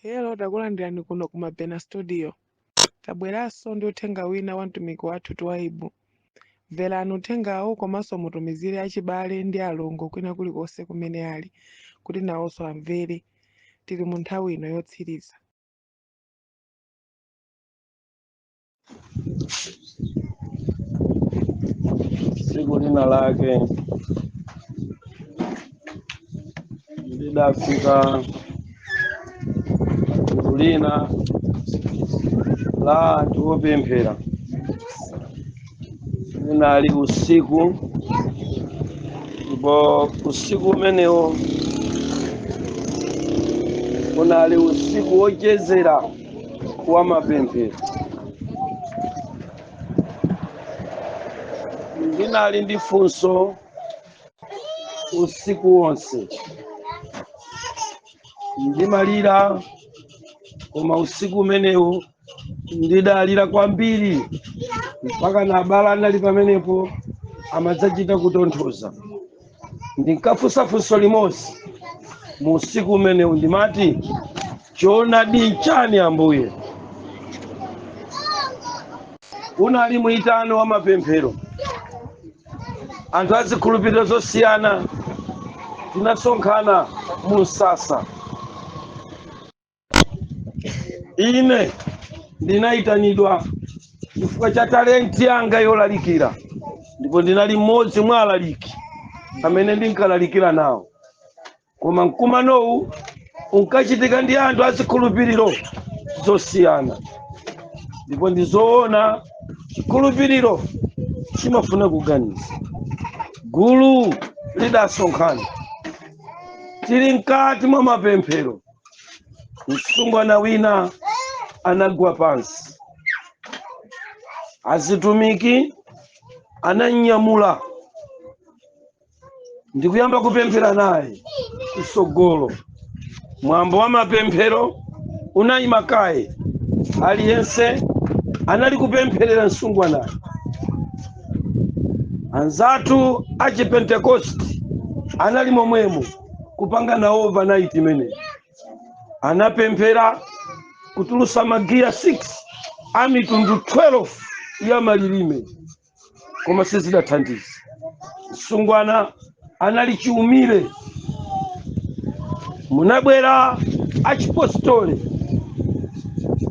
Hello, takulandirani kuno ku Mabena Studio. Tabweranso ndi uthenga wina wa mtumiki wathu Twaibu. Mverani uthengawu komanso mutumizire achibale ndi alongo kwina kulikonse kumene ali kuti nawonso amvere. Tili mu nthawi ino yotsiriza. Tsiku lina lake ndidafika gulu lina la anthu opemphera. Unali usiku, ndipo usiku umenewo unali usiku wochezera wa mapemphero. Ndinali ndi funso usiku wonse, ndimalira, koma usiku umenewo ndidalira kwambiri mpaka na abale anali pamenepo amadzachita kutonthoza. Ndinkafunsa funso limodzi mu usiku umenewu, ndimati, choonadi nchani Ambuye? Unali muitano wa mapemphero, anthu azikhulupiriro zosiyana tinasonkhana mu msasa. Ine ndinayitanidwa chifukwa cha talenti yanga yolalikira, ndipo ndinali mmodzi mwa alaliki amene ndinkalalikira nawo. Koma mkumanowu unkachitika ndi anthu azikhulupiriro zosiyana, ndipo ndizoona, chikhulupiriro chimafuna kuganiza. Gulu lidasonkhana, tili mkati mwa mapemphero, msungwana wina anagwa pansi. Azitumiki ananyamula ndikuyamba kupemphera naye msogolo. Mwambo wa mapemphero unayima kaye, aliyense anali kupempherera msungwanayo. Anzathu a Chipentekosti anali momwemo kupanga nawo overnight imeneyi. Anapemphera kutulusa magiya 6 a mitundu 12 ya malilime, koma sizidathandize. Msungwana anali chiumire. Munabwera achipostole,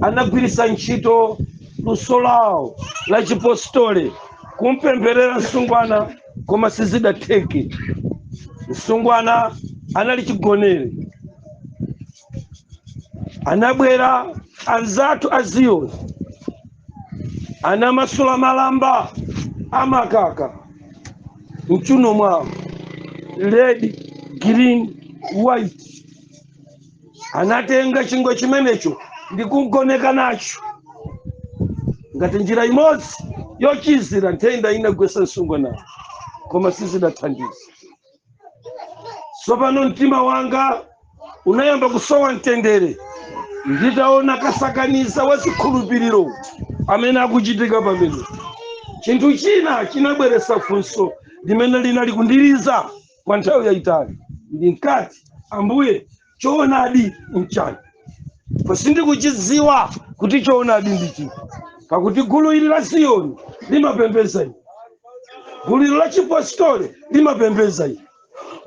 anagwiritsa ntchito luso lawo la chipostole kumpempherera msungwana, koma sizidatheke. Msungwana anali chigonere. Anabwera anzathu a Ziyoni, anamasula malamba amakaka mchuno mwawo, red, green, white. Anatenga chingwe chimenecho ndi kugoneka nacho ngati njira imodzi yochizira nthenda inagwesa msungwanayo, koma sizidathandize. Tsopano mtima wanga unayamba kusowa mtendere nditaona kasakaniza wa zikhulupiriro amene akuchitika pamene. Chinthu china chinabweretsa funso limene linali kundiliza kwa nthawi yayitali. Ndinkati, Ambuye, choonadi nchani? Sindikuchidziwa kuti choonadi ndi chiti, pakuti gulu ili la Ziyoni limapembedza ili, gulu ili la chipostole limapembedza ili,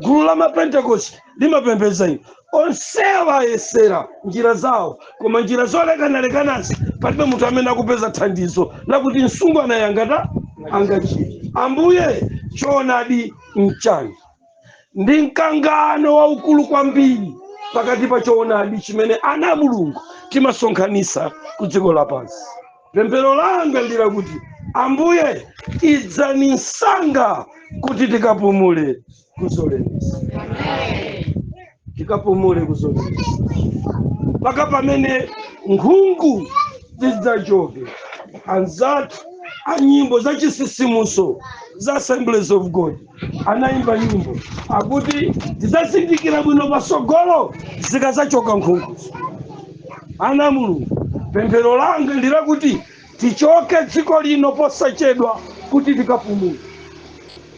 gulu la mapentekoste limapembedza ili. Onsewa ayesera njira zawo, koma njira zolekanalekanazi palibe munthu amene akupeza thandizo lakuti msungwana yangata angachite. Ambuye, choonadi nchani? Ndi mkangano waukulu kwambiri pakati pa choonadi chimene ana a Mulungu timasonkhanitsa ku dziko lapansi. Pemphero langa ndi lakuti, Ambuye, idzani msanga kuti tikapumule kuzolemetsa, tikapumule kuzolemetsa mpaka pamene nkhungu zidzachoke. Anzathu a nyimbo za chisisimuso za Assemblies of God anayimba nyimbo akuti tidzazindikira bwino pasogolo zikazachoka nkhunguzo. Ana Mulungu, pemphero langa ndi lakuti tichoke dziko lino posachedwa kuti tikapumule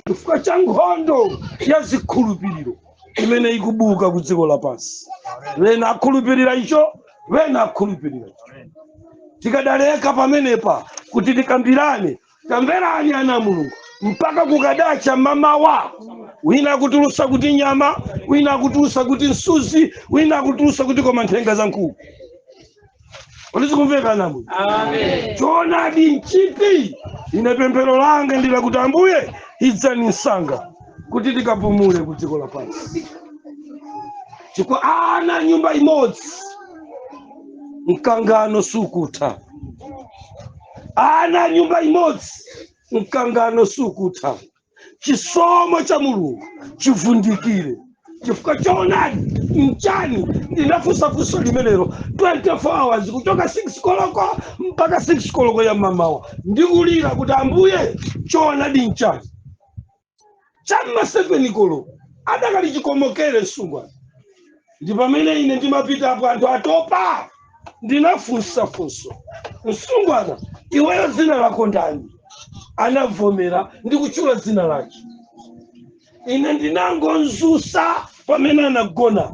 chifukwa cha nkhondo ya zikhulupiriro imene ikubuka ku dziko lapansi. Ena akhulupirira icho, Wena akhulupirira. Tikadaleka pamenepa kuti tikambirane, tamverani ana a Mulungu, mpaka kukadacha mamawa, wina akutulusa kuti nyama, wina akutulusa kuti msuzi, wina akutulusa kuti koma nthenga za nkhuku. Kodi zikumveka, ana a Mulungu? Choonadi nchiti? Ine pemphero langa ndilakuti, Ambuye, idzani msanga kuti tikapumule ku dziko lapansi, chifukwa ana nyumba imodzi mkangano sukutha, ana nyumba imodzi mkangano sukutha. Chisomo cha Mulungu chivundikire, chifukwa choonadi mchani? Ndinafunsa funso limenelo 24 hours, kuchoka 6 koloko mpaka 6 koloko ya mamawa, ndikulira kuti, Ambuye, choonadi mchani? Chamma 7 koloko adakali chikomokere msungwana. Ndi pamene ine ndimapitapo, anthu atopa. Ndinafunsa funso, "Msungwana, iweyo dzina lako ndani?" Anavomera ndi kutchula dzina lake. Ine ndinangonzusa pamene anagona,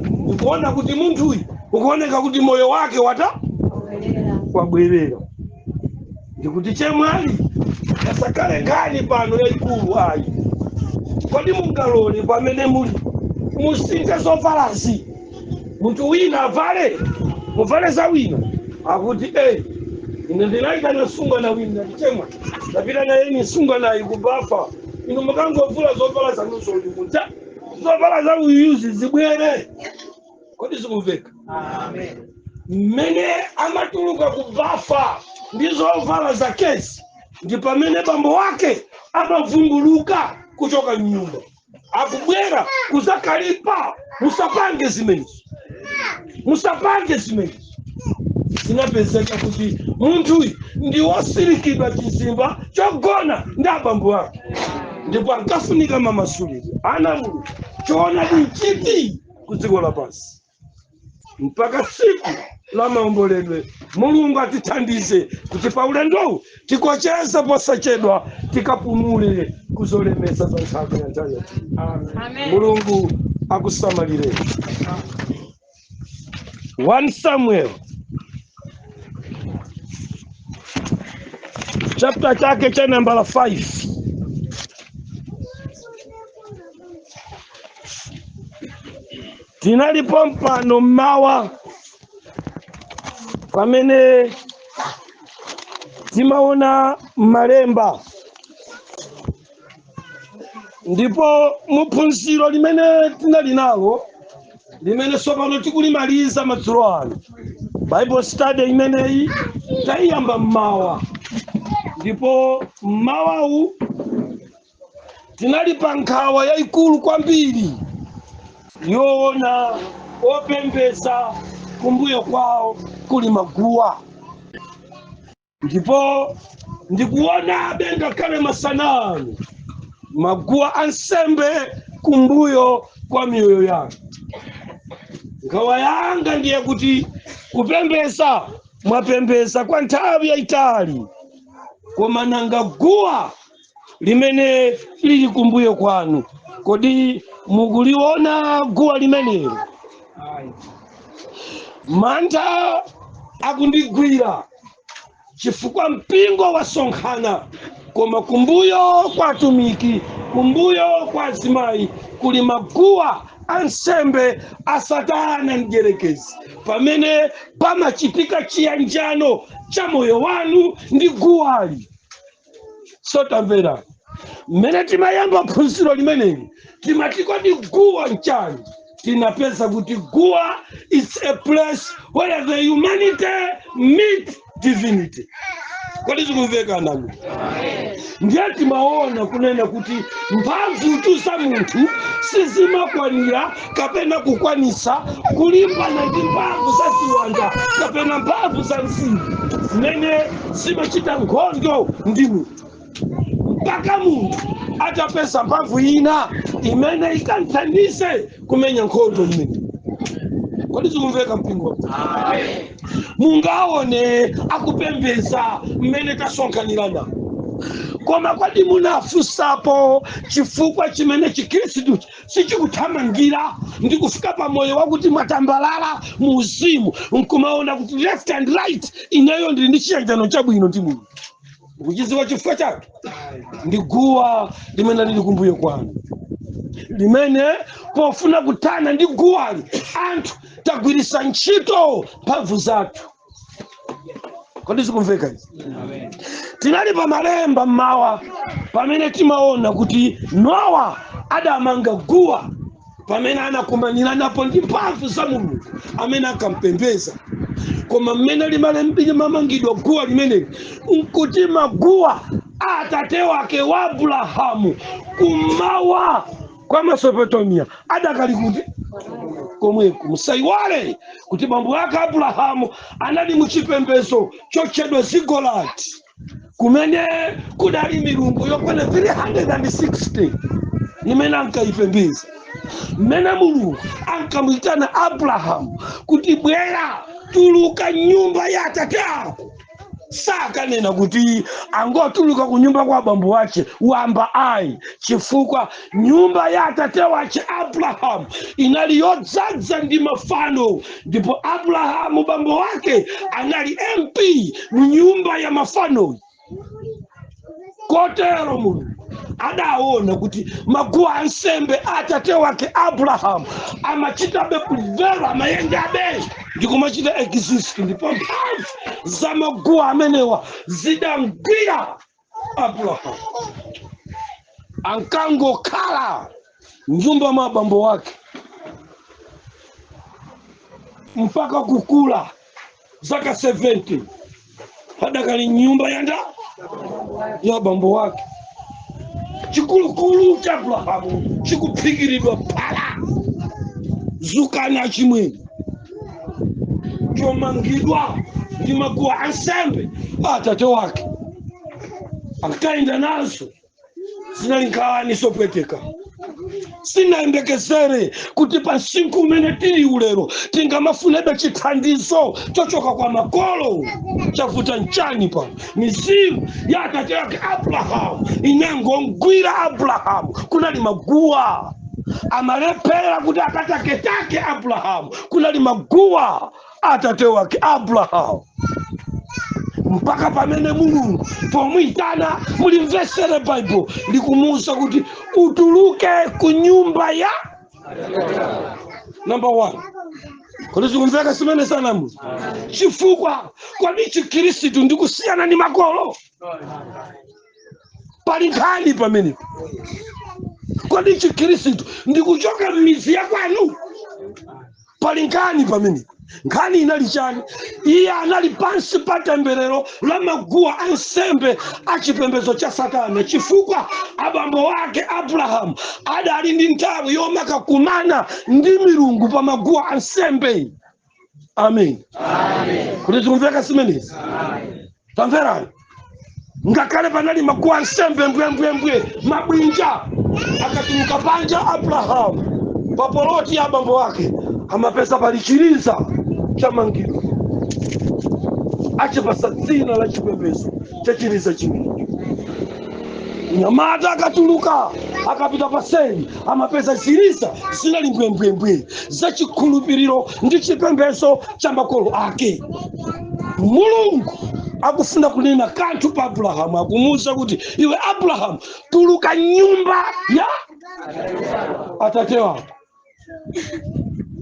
ndikuona kuti munthuyu ukuoneka kuti moyo wake wata wabwerera. Ndikuti, "Chemwali, pasakhale nkhani pano yayikulu ayi. Kodi mungalole pamene muli musinthe zovalazi, munthu wina avale, muvale za wina?" Akuti, "Eh." Ine ndinayitana msungwana wina, ndichemwa ndapita naye ni msungwanayi kubafa. "Inu mukangovula zovala zanuzo mudza zovala za uyuzi zibwere." Kodi zikumveka? Mmene amatuluka kubafa ndi zovala zakezi, ndi pamene bambo wake amavumbuluka kuchoka mnyumba, akubwera kuzakalipa, "Musapange zimenezo, musapange zimenezo." Zinapezeka kuti munthuyu ndi wosirikidwa chizimba chogona ndi abambo ake, ndipo ankafunika mamasuliro. Ana Mulungu, choonadi nchiti ku dziko lapansi? Mpaka tsiku la maomboledwe, Mulungu atithandize kuti pa ulendowu tikocheze posachedwa, tikapumule kuzolemesa za nthaka ya nthawi yathu. Mulungu akusamalireni. 1 Samuel chapter chake cha nambala 5. Tinalipo mpano mmawa pamene timaona malemba, ndipo muphunziro limene tinali nalo, limene tsopano tikulimaliza madzulo ano, Bible study imeneyi tayiyamba mmawa, ndipo mmawawu tinali pa nkhawa yayikulu kwambiri yoona opembeza kumbuyo kwawo kuli maguwa. Ndipo ndikuonabe ngakhale masanano maguwa ansembe kumbuyo kwa miyoyo yanu. Nkhawa yanga ndiye kuti kupembeza mwapembeza kwa nthawi yayitali, koma nanga guwa limene lili kumbuyo kwanu, kodi mukuliona guwa limenelo? Mantha akundigwira chifukwa mpingo wasonkhana, koma kumbuyo kwa atumiki, kumbuyo kwa azimayi kuli maguwa ansembe a Satana mdierekezi, pamene pamachitika chiyanjano cha moyo wanu ndi guwali. So tamvera, mmene timayamba phunziro limeneli timati, kodi guwa nchani? Tinapeza kuti guwa is a place where the humanity meet divinity. Kodi zikumveka nanu? Ndiye timaona kunena kuti mphamvu za munthu sizimakwanira kapena kukwanisa kulimbana ndi mphamvu za ziwanda kapena mphamvu za mzimu zimene zimachita nkhondo ndi munthu, mpaka munthu atapeza mphamvu ina imene ikamthandize kumenya nkhondo imene. Kodi zikumveka, mpingo? Mungaone akupembeza mmene tasonkhanirana, Koma kodi munafunsapo chifukwa chimene Chikhristu sichikuthamangira ndi kufika pamoyo wakuti mwatambalala mu uzimu, nkumaona kuti left and right ineyo ndili ndi chiyanjano chabwino ndi Mulungu? Mukuchidziwa chifukwa chake? Ndi guwa limene lili kumbuyo kwanu, limene pofuna kuthana ndi guwali anthu tagwiritsa ntchito mphamvu zathu. Kodi zikumveka izi? Tinali pa malemba mmawa pamene timaona kuti Nowa adamanga guwa pamene anakumanira napo ndi mphamvu za Mulungu amene akampembeza. Koma mmene limamangidwa guwa limeneli, nkuti maguwa a atate wake wa Abrahamu kumawa kwa Mesopotamia adakali kuti komweko. Musayiwale kuti bambo ake Abrahamu anali muchipembedzo chotchedwa zigolati, kumene kudali milungu yokwana 360 imene ankayipembedza. Mmene Mulungu ankamuyitana Abrahamu kuti bwera, tuluka nyumba ya atate ako, sakanena kuti angotuluka ku nyumba kwa bambo wache wamba ayi, chifukwa nyumba ya atate wache Abrahamu inali yodzadza ndi mafano, ndipo Abrahamu bambo wake anali MP mu nyumba ya mafano. Kotero Mulungu adaona kuti maguwa ansembe atate wake Abrahamu amachitabe kumvera, amayendabe ndikumachita exist, ndipo mphamvu za maguwa amenewa zidamgwira Abrahamu. Ankangokhala mnyumba mwa bambo wake mpaka kukula zaka 70, adakali nyumba yanda ya bambo wake. Chikulukulu cha Abrahamu chikuphikiridwa phala zukana chimwene chomangidwa ndi maguwa ansembe atate wake ankaenda nazo. Zinali nkhani zopweteka. Sinayembekezere kuti pa msinkhu umene tili ulero tingamafunebe chithandizo chochoka kwa makolo. Chavuta nchani pano? Mizimu ya atate wake Abrahamu inangogwira Abrahamu. Kunali maguwa amalephera kuti akataketake Abrahamu, kunali maguwa atate wake Abrahamu, mpaka pamene Mulungu pomuyitana, mulimvesere Baibulo likumuwuza kuti utuluke ku nyumba ya number 1. Kodi zikumveka simene sanamu? Chifukwa kodi Chikhristu ndikusiyana ndi makolo? Pali nkhani pamenepo. Kodi Chikhristu ndikuchoka m'midzi ya kwanu? Pali nkhani pamenepo. Nkhani inali chani? Iye anali pansi pa temberero la maguwa ansembe a chipembedzo cha Satana, chifukwa abambo wake Abrahamu adali ndi nthawi yomakakumana ndi milungu pa maguwa ansembe. Amen. Kuti zikumveka zimenezi? Tamverani, ngakhale panali maguwa ansembe mbwembwembwe mabwinja, akatuluka panja Abrahamu papoloti ya abambo wake amapeza pali chiliza chamangidwa, achipasa dzina la chipembedzo cha chiliza chimenecho. Nyamata akatuluka akapita paseli amapeza ziliza zinali mbwembwembwe za chikhulupiriro ndi chipembedzo cha makolo ake. Mulungu akufuna kunena kanthu pa Abrahamu, akumuwuza kuti iwe Abrahamu, tuluka nyumba ya atate wako.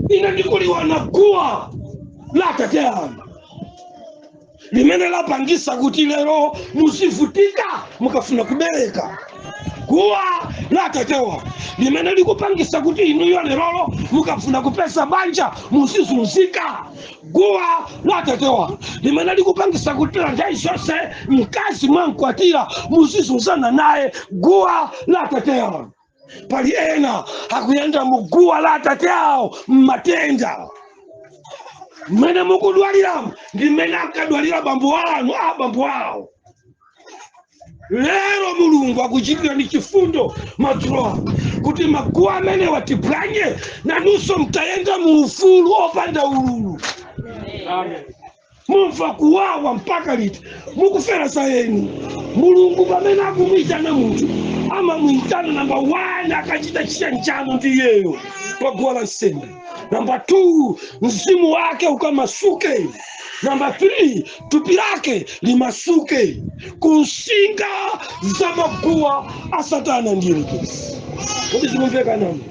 Ine ndikuliona guwa la atate anu limene lapangisa kuti lero muzivutika mukafuna kubereka. Guwa la atate wanu limene likupangisa kuti inuyo lerolo mukafuna kupeza banja muzizunzika. Guwa la atate wanu limene likupangisa kuti nthawi zonse mkazi mwamkwatira muzizunzana naye. Guwa la atate wanu. Pali ena akuyenda mu guwa la atate awo mmatenda. Mmene mukudwaliramo ndi mmene ankadwalira bambo anu, abambo awo. Lero Mulungu akuchitira ndi chifundo madzulo ano kuti maguwa amene watiphwanye, nanunso mtayenda mu ufulu opanda ululu. Amen. Mumva kuwawa mpaka liti? Mukufera sayeni. Mulungu pamene akumuyitana munthu, amamuyitana namba 1 akachita chiyanjano ndi iyeyo pa guwa la nsembe. Namba 2, mzimu wake ukamasuke. Namba 3, thupi lake limasuke kusinga za maguwa a Satana ndi Yerekezi. Kodi zikumveka nani?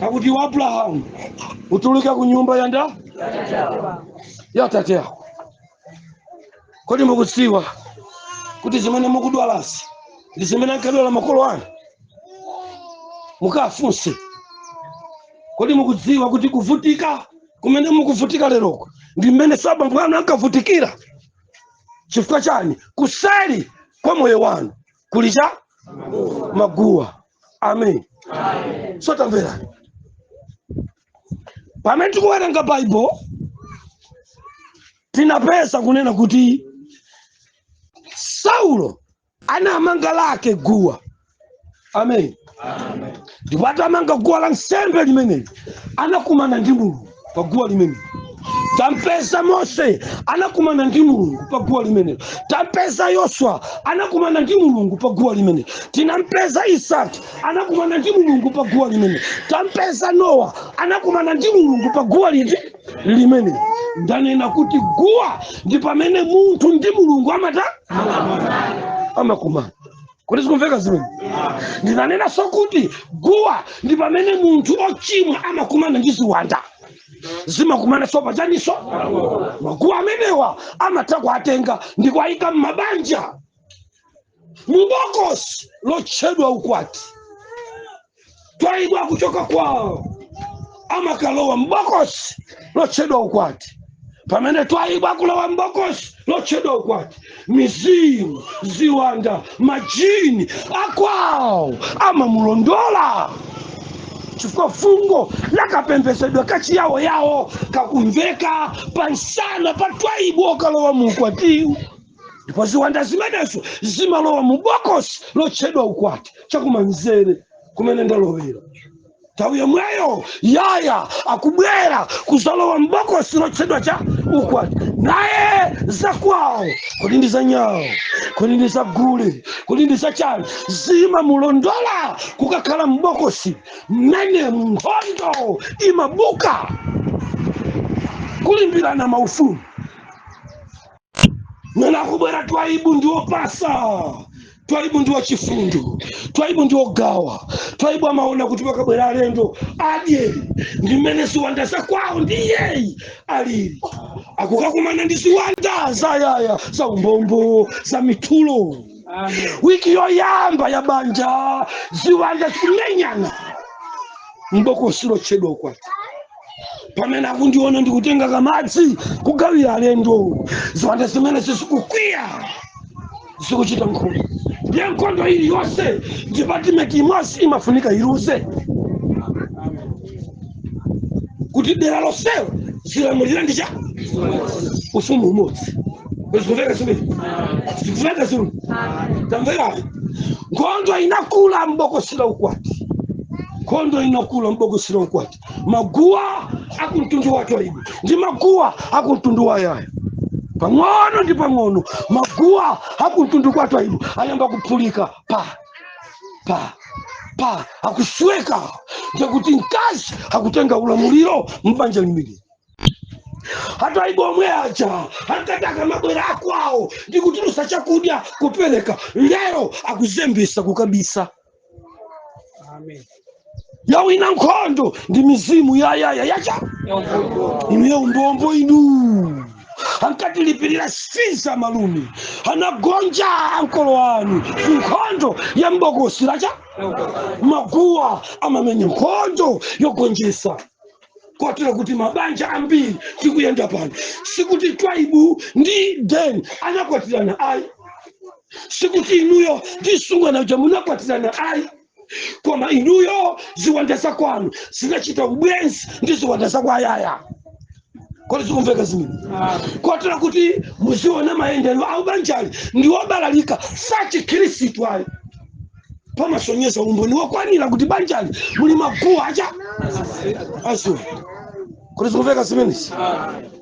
Akuti wa Abrahamu utuluke ku nyumba ya nda ya tate yako. Kodi mukudziwa kuti zimene mukudwalazi ndi zimene ankadwala makolo anu? Mukafunse. Kodi mukudziwa kuti kuvutika kumene mukuvutika leroko ndi mmene abambo anu ankavutikira? Chifukwa chani? Kuseri kwa moyo wanu kuli cha maguwa. Amen. So tamverani, pamene tikuwerenga Baibulo tinapeza kunena kuti Saulo anamanga lake guwa. Amen. Ndipo atamanga guwa la nsembe limeneli, anakumana ndi Mulungu pa guwa limeneli. Tampeza Mose anakumana ndi Mulungu pa guwa limeneli. Tampeza Yoswa anakumana ndi Mulungu pa guwa limeneli. Tinampeza Isaki anakumana ndi Mulungu pa guwa limeneli. Tampeza Nowa anakumana ndi Mulungu pa guwa liti limeneli. Ndanena kuti guwa ndi pamene munthu ndi Mulungu amata amakumana. Kuti zikumveka zimene ndinanena? So kuti guwa ndi pamene munthu ochimwa amakumana ndi ziwanda, zimakumana. So pachaniso maguwa amenewa amatha kuatenga ndi kuayika m'mabanja mubokosi lotchedwa ukwati. Twayibwa kuchoka kwawo amakalowa mbokosi lotchedwa ukwati. Pamene twayibwa kulowa mbokosi lotchedwa ukwati, mizimu, ziwanda, majini akwawo amamulondola, chifukwa fungo lakapembedzedwa kachiyawo yawo kakumveka pansana pa Twaibu okalowa mu ukwatiwu. Ndipo ziwanda zimenezo zimalowa mu bokosi lotchedwa ukwati chakumanzere kumene ndalowera. Nthawi yomweyo yaya akubwera kuzalowa mbokosi lotchedwa cha ukwati, naye zakwawo, kodi ndi za nyawo, kodi ndi za gule, kodi ndi za chani, zimamulondola kukakhala mbokosi mmene nkhondo imabuka kulimbirana maufumu. Mene akubwera Twaibu ndi wopasa, Twaibu ndi wachifundo, Twaibu ndi wogawa, Twaibu amaona kuti pakabwera alendo adye. Ndi mmene ziwanda zakwawo ndi iyeyi alili akukakumana ndi ziwanda za yaya, za umbombo, za mithulo. Wiki yoyamba ya banja ziwanda zikumenyana mbokosi lotchedwa ukwati. Pamene akundiona ndikutenga kamadzi kugawira alendo, ziwanda zimene zikukwiya, zikuchita nkhondo. Ndiye nkhondo iliyonse department imodzi imafunika iluze kuti dera lonselo zilamulira ndi cha ufumu umodzi. Zikumveka zimene? Zikumveka zimene? Tamverani, nkhondo inakula mbokosi la ukwati. Nkhondo inakula mbokosi la ukwati. Maguwa akumtundu wa Twaibu ndi maguwa akumtundu wa yaya, pang'ono ndi pang'ono maguwa akumtundu kwa Twaibu ayamba kuphulika, pa pa pa, akusweka. Ndekuti mkazi akutenga ulamuliro mbanja limene. Atwaibu omwe aja ankataka mabwera akwawo ndi kutulusa chakudya kupereka, lero akuzembesa kukabisa. Amen. Yawina nkhondo ndi mizimu yayaya yacha inu ya umbombo. Inu ankatilipirira siza malume anagonja ankolo anu ku nkhondo ya mbokosi lacha. Maguwa amamenya nkhondo yogonjesa, kotero kuti mabanja ambiri tikuyenda pano, sikuti Twaibu ndi Den anakwatirana ayi, sikuti inuyo ndi sungwana uja munakwatirana ayi, koma inuyo ziwanda zakwanu zinachita ubwenzi ndi ziwanda zakwayaya. Kodi zikumveka zimene? Kotero kuti muziona mayendedwe au banjali ndi wobalalika, sachikhristu ayi, pamasonyeza umboni wokwanira kuti banjali muli maguwa acha aziwanda. Kuti zikumveka zimenezi?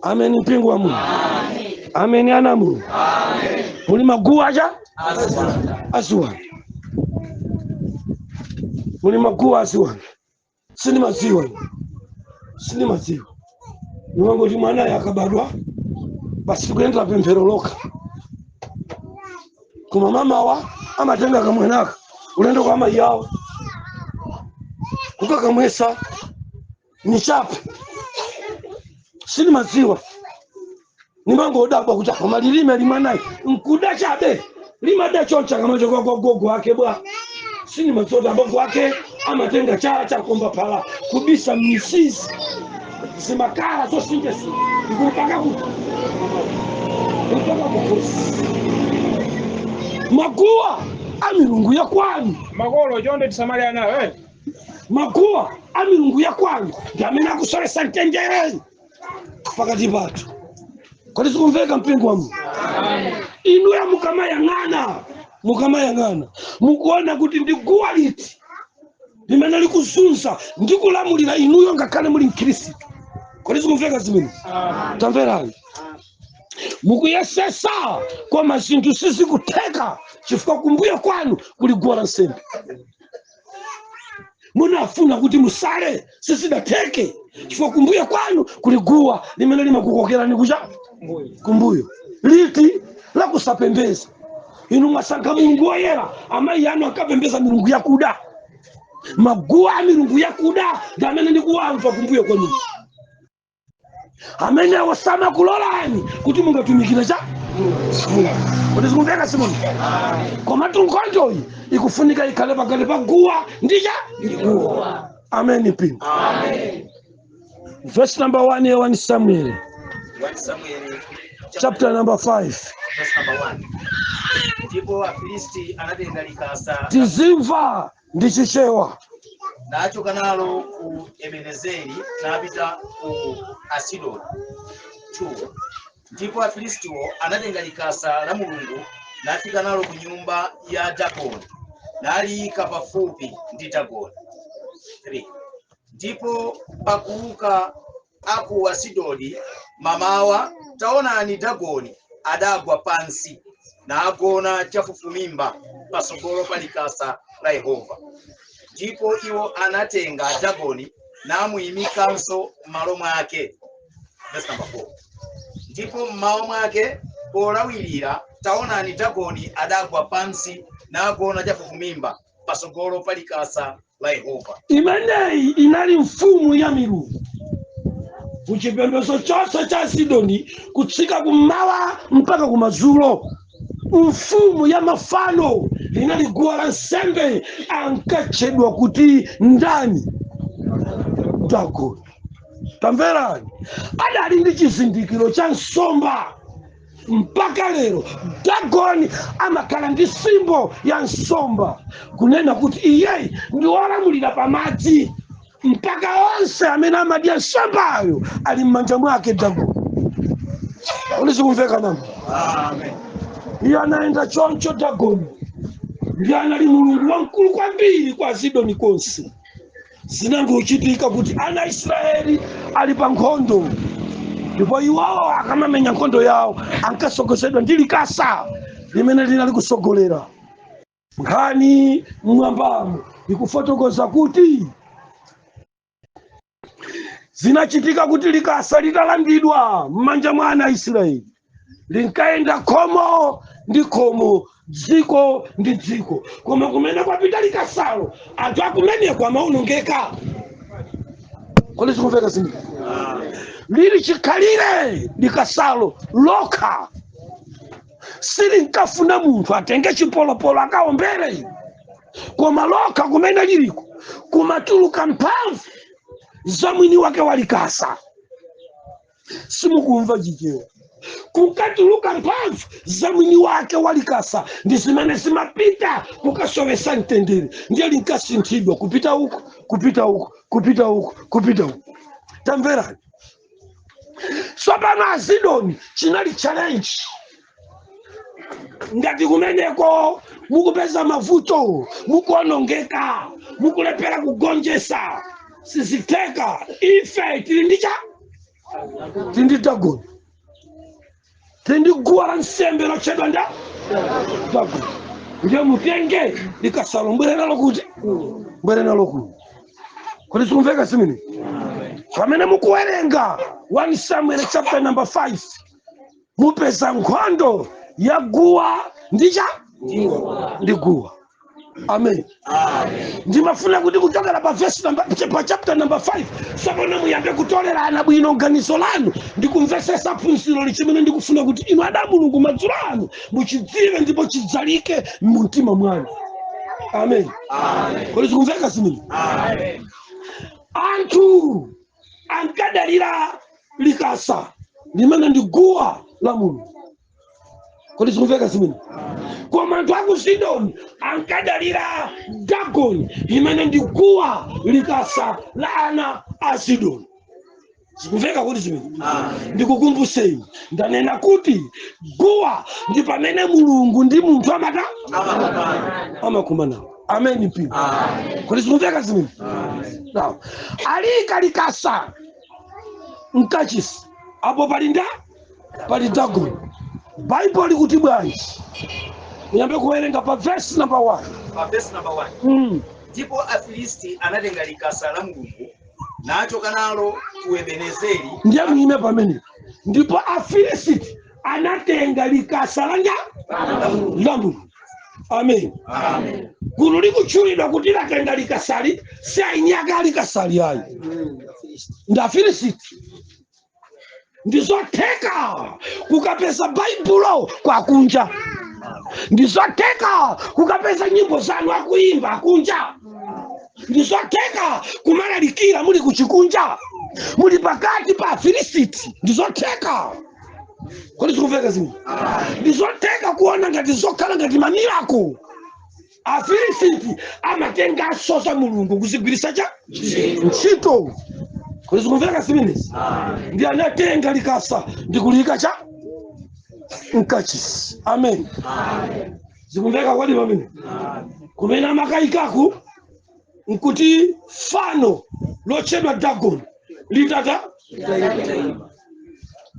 Ameni mpingo wa Mulungu. Ameni ana a Mulungu. Muli maguwa aja aziwanda, muli maguwa aziwanda. Sindimadziwa ine, sindimadziwa. Nimangoti mwanayo akabadwa basi tikuyendera pemphero lokha, koma mamawa amatenga kamwanaka ulendo kwa amayi awo kukakamwesa nichape. Sindimadziwa, nimangodabwa kuti koma lilime limwanayi nkuda chabe limada choncha kamacho kwa gogo ake bwa. Sindimadziwa kuti abogo ake amatenga chala chakomba phala kubisa misizi zimakala zosinjesi ndikumpaka kuti mpaka kukhosi maguwa a milungu ya kwanu. Makolo chonde tisamale anawo eh. Maguwa a milungu ya kwanu ndi amene akusolesa mtendere pakati pathu. Kodi zikumveka mpingo wa Mulungu? Inuya mukamayang'ana, mukamayang'ana mukuona kuti ndi guwa liti limene likuzunza ndi kulamulira inuyo ngakhale muli mkhristu. Kodi zikumveka zimenezi? Tamverani, mukuyesesa koma zinthu sizikutheka chifukwa kumbuyo kwanu kuli guwa la nsembe. Munafuna kuti musale, sizidatheke chifukwa kumbuyo kwanu kuli guwa limene limakukokerani kucha kumbuyo liti lakusapembeza. Inu mwasankha mulungu woyera, amayi anu ankapembeza milungu yakuda. Maguwa a milungu yakuda ndi amene ndikuwamva kumbuyo kwanu, amenewo samakulolani kuti mungatumikire cha Mulungu. Kodi zikumveka Simoni? Komatu nkhondoyi ikufunika ikhale pakati pa guwa ndi cha guwa. Amen mpingo. Verse number 1 ya 1 Samuel. 1 Samuel chapter number 5 verse number 1. Ndipo Afilisti anatenga likasa tizimva ndi Chichewa. Nachoka nalo ku Ebenezeri napita ku Asidodi. 2 Ndipo Afilistiwo anatenga likasa la Mulungu nafika nalo ku nyumba ya Dagoni naliyika pafupi ndi Dagoni. 3 Ndipo pakuuka aku Asidodi mamawa, taonani, Dagoni adagwa pansi nagona chafufumimba patsogolo pa likasa la Yehova. Ndipo iwo anatenga Dagoni namuyimikanso m'malo mwake. Verse number 4. Ndipo mmawa mwake polawirira, taonani, Dagoni adagwa pansi nagona chafufumimba patsogolo pa likasa la Yehova. Imeneyi inali mfumu ya milungu kuchipembedzo chonse cha Sidoni, kutsika kummawa mpaka kumadzulo. Mfumu ya mafano linali guwa la nsembe, ankatchedwa kuti ndani? Dagoni. Tamverani, adali ndi chizindikiro cha nsomba. Mpaka lero Dagoni amakhala ndi symbol ya nsomba, kunena kuti iyeyi ndi wolamulira pamadzi, mpaka onse amene amadya nsombayo ali m'manja mwake Dagoni. Kodi zikumveka namo? Amen. Iye anayenda choncho. Dagoni ndiye anali mulungu wamkulu kwambiri kwa Zidoni konse. Zinangochitika kuti ana Israeli ali pa nkhondo, ndipo iwowo akamamenya nkhondo yawo ankasogozedwa ndi likasa limene linali kusogolera. Nkhani mmwambamo ikufotokoza kuti zinachitika kuti likasa litalandidwa m'manja mwa ana Israeli linkayenda khomo ndi khomo, dziko ndi dziko, koma kumene kwapita likasalo anthu akumeneko amaonongeka. Kodi zikumveka zinthu? Lili chikhalire likasalo lokha silinkafuna munthu atenge chipolopolo akaombere, koma lokha kumene liliko kumatuluka mphamvu za mwini wake walikasa. Simukumva Chichewa? Kukatuluka mphamvu za mwini wake walikasa ndi zimene zimapita kukasowesa mtendere. Ndiye linkasinthidwa kupita uku, kupita uku, kupita uku, kupita uku. Tamverani tsopano, Azidoni chinali challenge. Ngati kumeneko mukupeza mavuto, mukuonongeka, mukulephera kugonjesa, sizitheka. Ife tili ndi cha Tili ndi Dagoni, tili ndi guwa la nsembe lotchedwa nda Dagoni. Ndiye mutenge likasalo, mbwere nalo kuti, mbwere nalo kuno. Kodi zikumveka zimene? Pamene mukuwerenga 1 Samuel chapter number 5, mupeza nkhondo ya guwa ndi cha ndi guwa. Amen. Ndimafuna kuti kuchokera pa verse number, pa chapter number 5 tsopano muyambe kutolerana bwino ganizo lanu ndikumvesesa phunziro lichimene ndikufuna kuti inu ada Mulungu madzulo anu muchidziwe ndipo chidzalike mumtima mwanu. Amen. Kodi zikumveka zimene? Anthu ankadalira likasa limene ndi guwa la Mulungu. Kodi zikumveka zimene? Koma anthu aku Sidoni ankadalira Dagoni imene ndi guwa likasa la ana a Sidoni. Zikumveka kuti zimene? Ndikukumbuseni, ndanena kuti guwa ndi pamene Mulungu ndi munthu amata amakumana. Amen mpingo. Kodi zikumveka zimene? Now, alika likasa mkachisi apo pali nda pali Dagoni. Baibulo likuti bwanji? Muyambe kuwerenga pa verse number 1. Pa verse number 1. Ndipo Afilisti anatenga likasa la Mulungu nachoka nalo ku Ebenezeri. Ndiye muime pamene. Ndipo Afilisiti anatenga likasa la nja la Mulungu. Amen. Amen. Gulu likutchulidwa kuti latenga likasali si ainyaka likasali ayi, ndi Afilisiti. Ndizotheka kukapeza Baibulo kwakunja, ndizotheka kukapeza nyimbo zanu akuimba akunja, ndizotheka kumalalikira muli kuchikunja, muli pakati pa Afilisiti. Ndizotheka. Kodi zikumveka zimwe? Ndizotheka kuona ngati zokhala ngati ma miracle. Afilisiti amatenganso za Mulungu kuzigwiritsa cha ntchito. Kodi zikumveka zimenezi? Ndi anatenga likasa ndikuliyika cha mkachisi. Amen. Zikumveka kwadi pamene? Kumene amakayikaku nkuti fano lotchedwa Dagon litata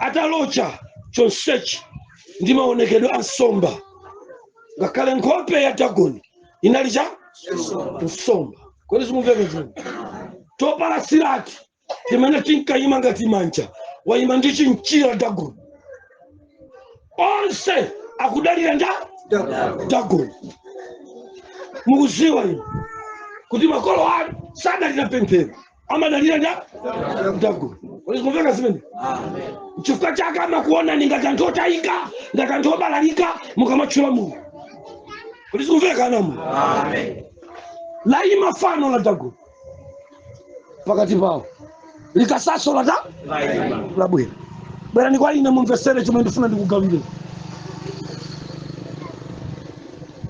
atalocha chonsechi ndi maonekedwe a nsomba, ngakhale nkhope ya Dagon inali cha nsomba. Kodi zikumveka zimene? Topalasirati timene tinkayima ngati manja wayima ndi chinchira Dagon, onse akudalira nda Dagon. Mukuziwa inu kuti makolo anu sadalira pemphero, amadalira nda Dagon. Kodi zikumveka zimene? Chifukwa chake amakuonani ngati anthu otayika, ngati anthu obalalika mukamatchula Mulungu. Kodi zikumveka anamu? Layima fano la Dagon pakati pawo, likasaso lata labwera. Bwerani kwa ine mumvesere chomwe ndifuna ndikugawireni.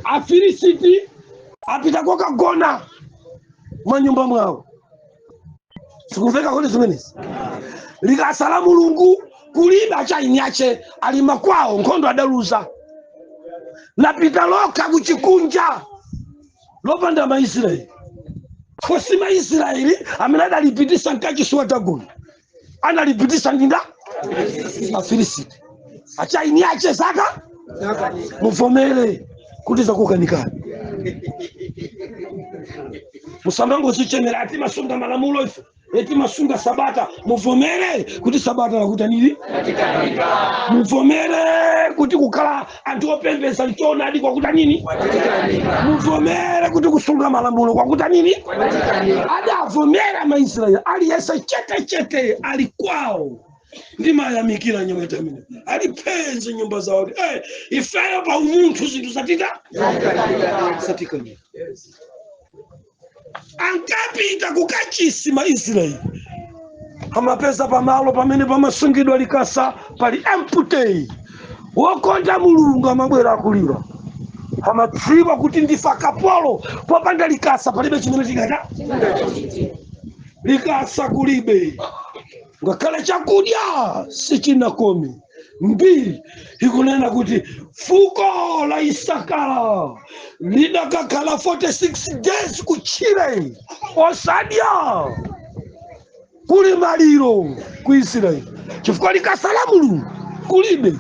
Afilisiti apita kokagona mwa nyumba mwawo. Sikumveka kodi zimenezi? Likasa la Mulungu kulibe achainyache ali makwawo, nkhondo adaluza, lapita lokha kuchikunja lopanda Maisraeli. Kosi Maisraeli amene adalipitisa mkachisi wa Dagoni analipitisa ndinda Afilisiti achainyache zaka. Muvomere kuti zakukanikani, musamangozichemera ati masunga malamulo ife eti masunga sabata. Muvomere kuti sabata lakuti nili, muvomere kuti kukhala anthu opembedza nchoonadi kwakuta nini, muvomere kuti kusunga malamulo kwakuta nini. Adavomera Maisraeli aliyense chete chete ali kwawo. Ndimayamikira nyamata amene alipenze nyumba zawo kuti ifeyo pa umunthu zinthu zatita zatikanyira. Ankapita kukachisi Maisraeli amapeza pamalo pamene pamasungidwa likasa pali empty. Wokonda Mulungu amabwera akulira, amadziwa kuti ndifa kapolo, popanda likasa palibe chimene chingata likasa kulibe, ngakhale chakudya sichinakome. Mbiri ikunena kuti fuko la Isakara lidakakhala 46 days kutchire osadya, kuli maliro ku Israeli. Chifukwa likasa la Mulungu kulibe.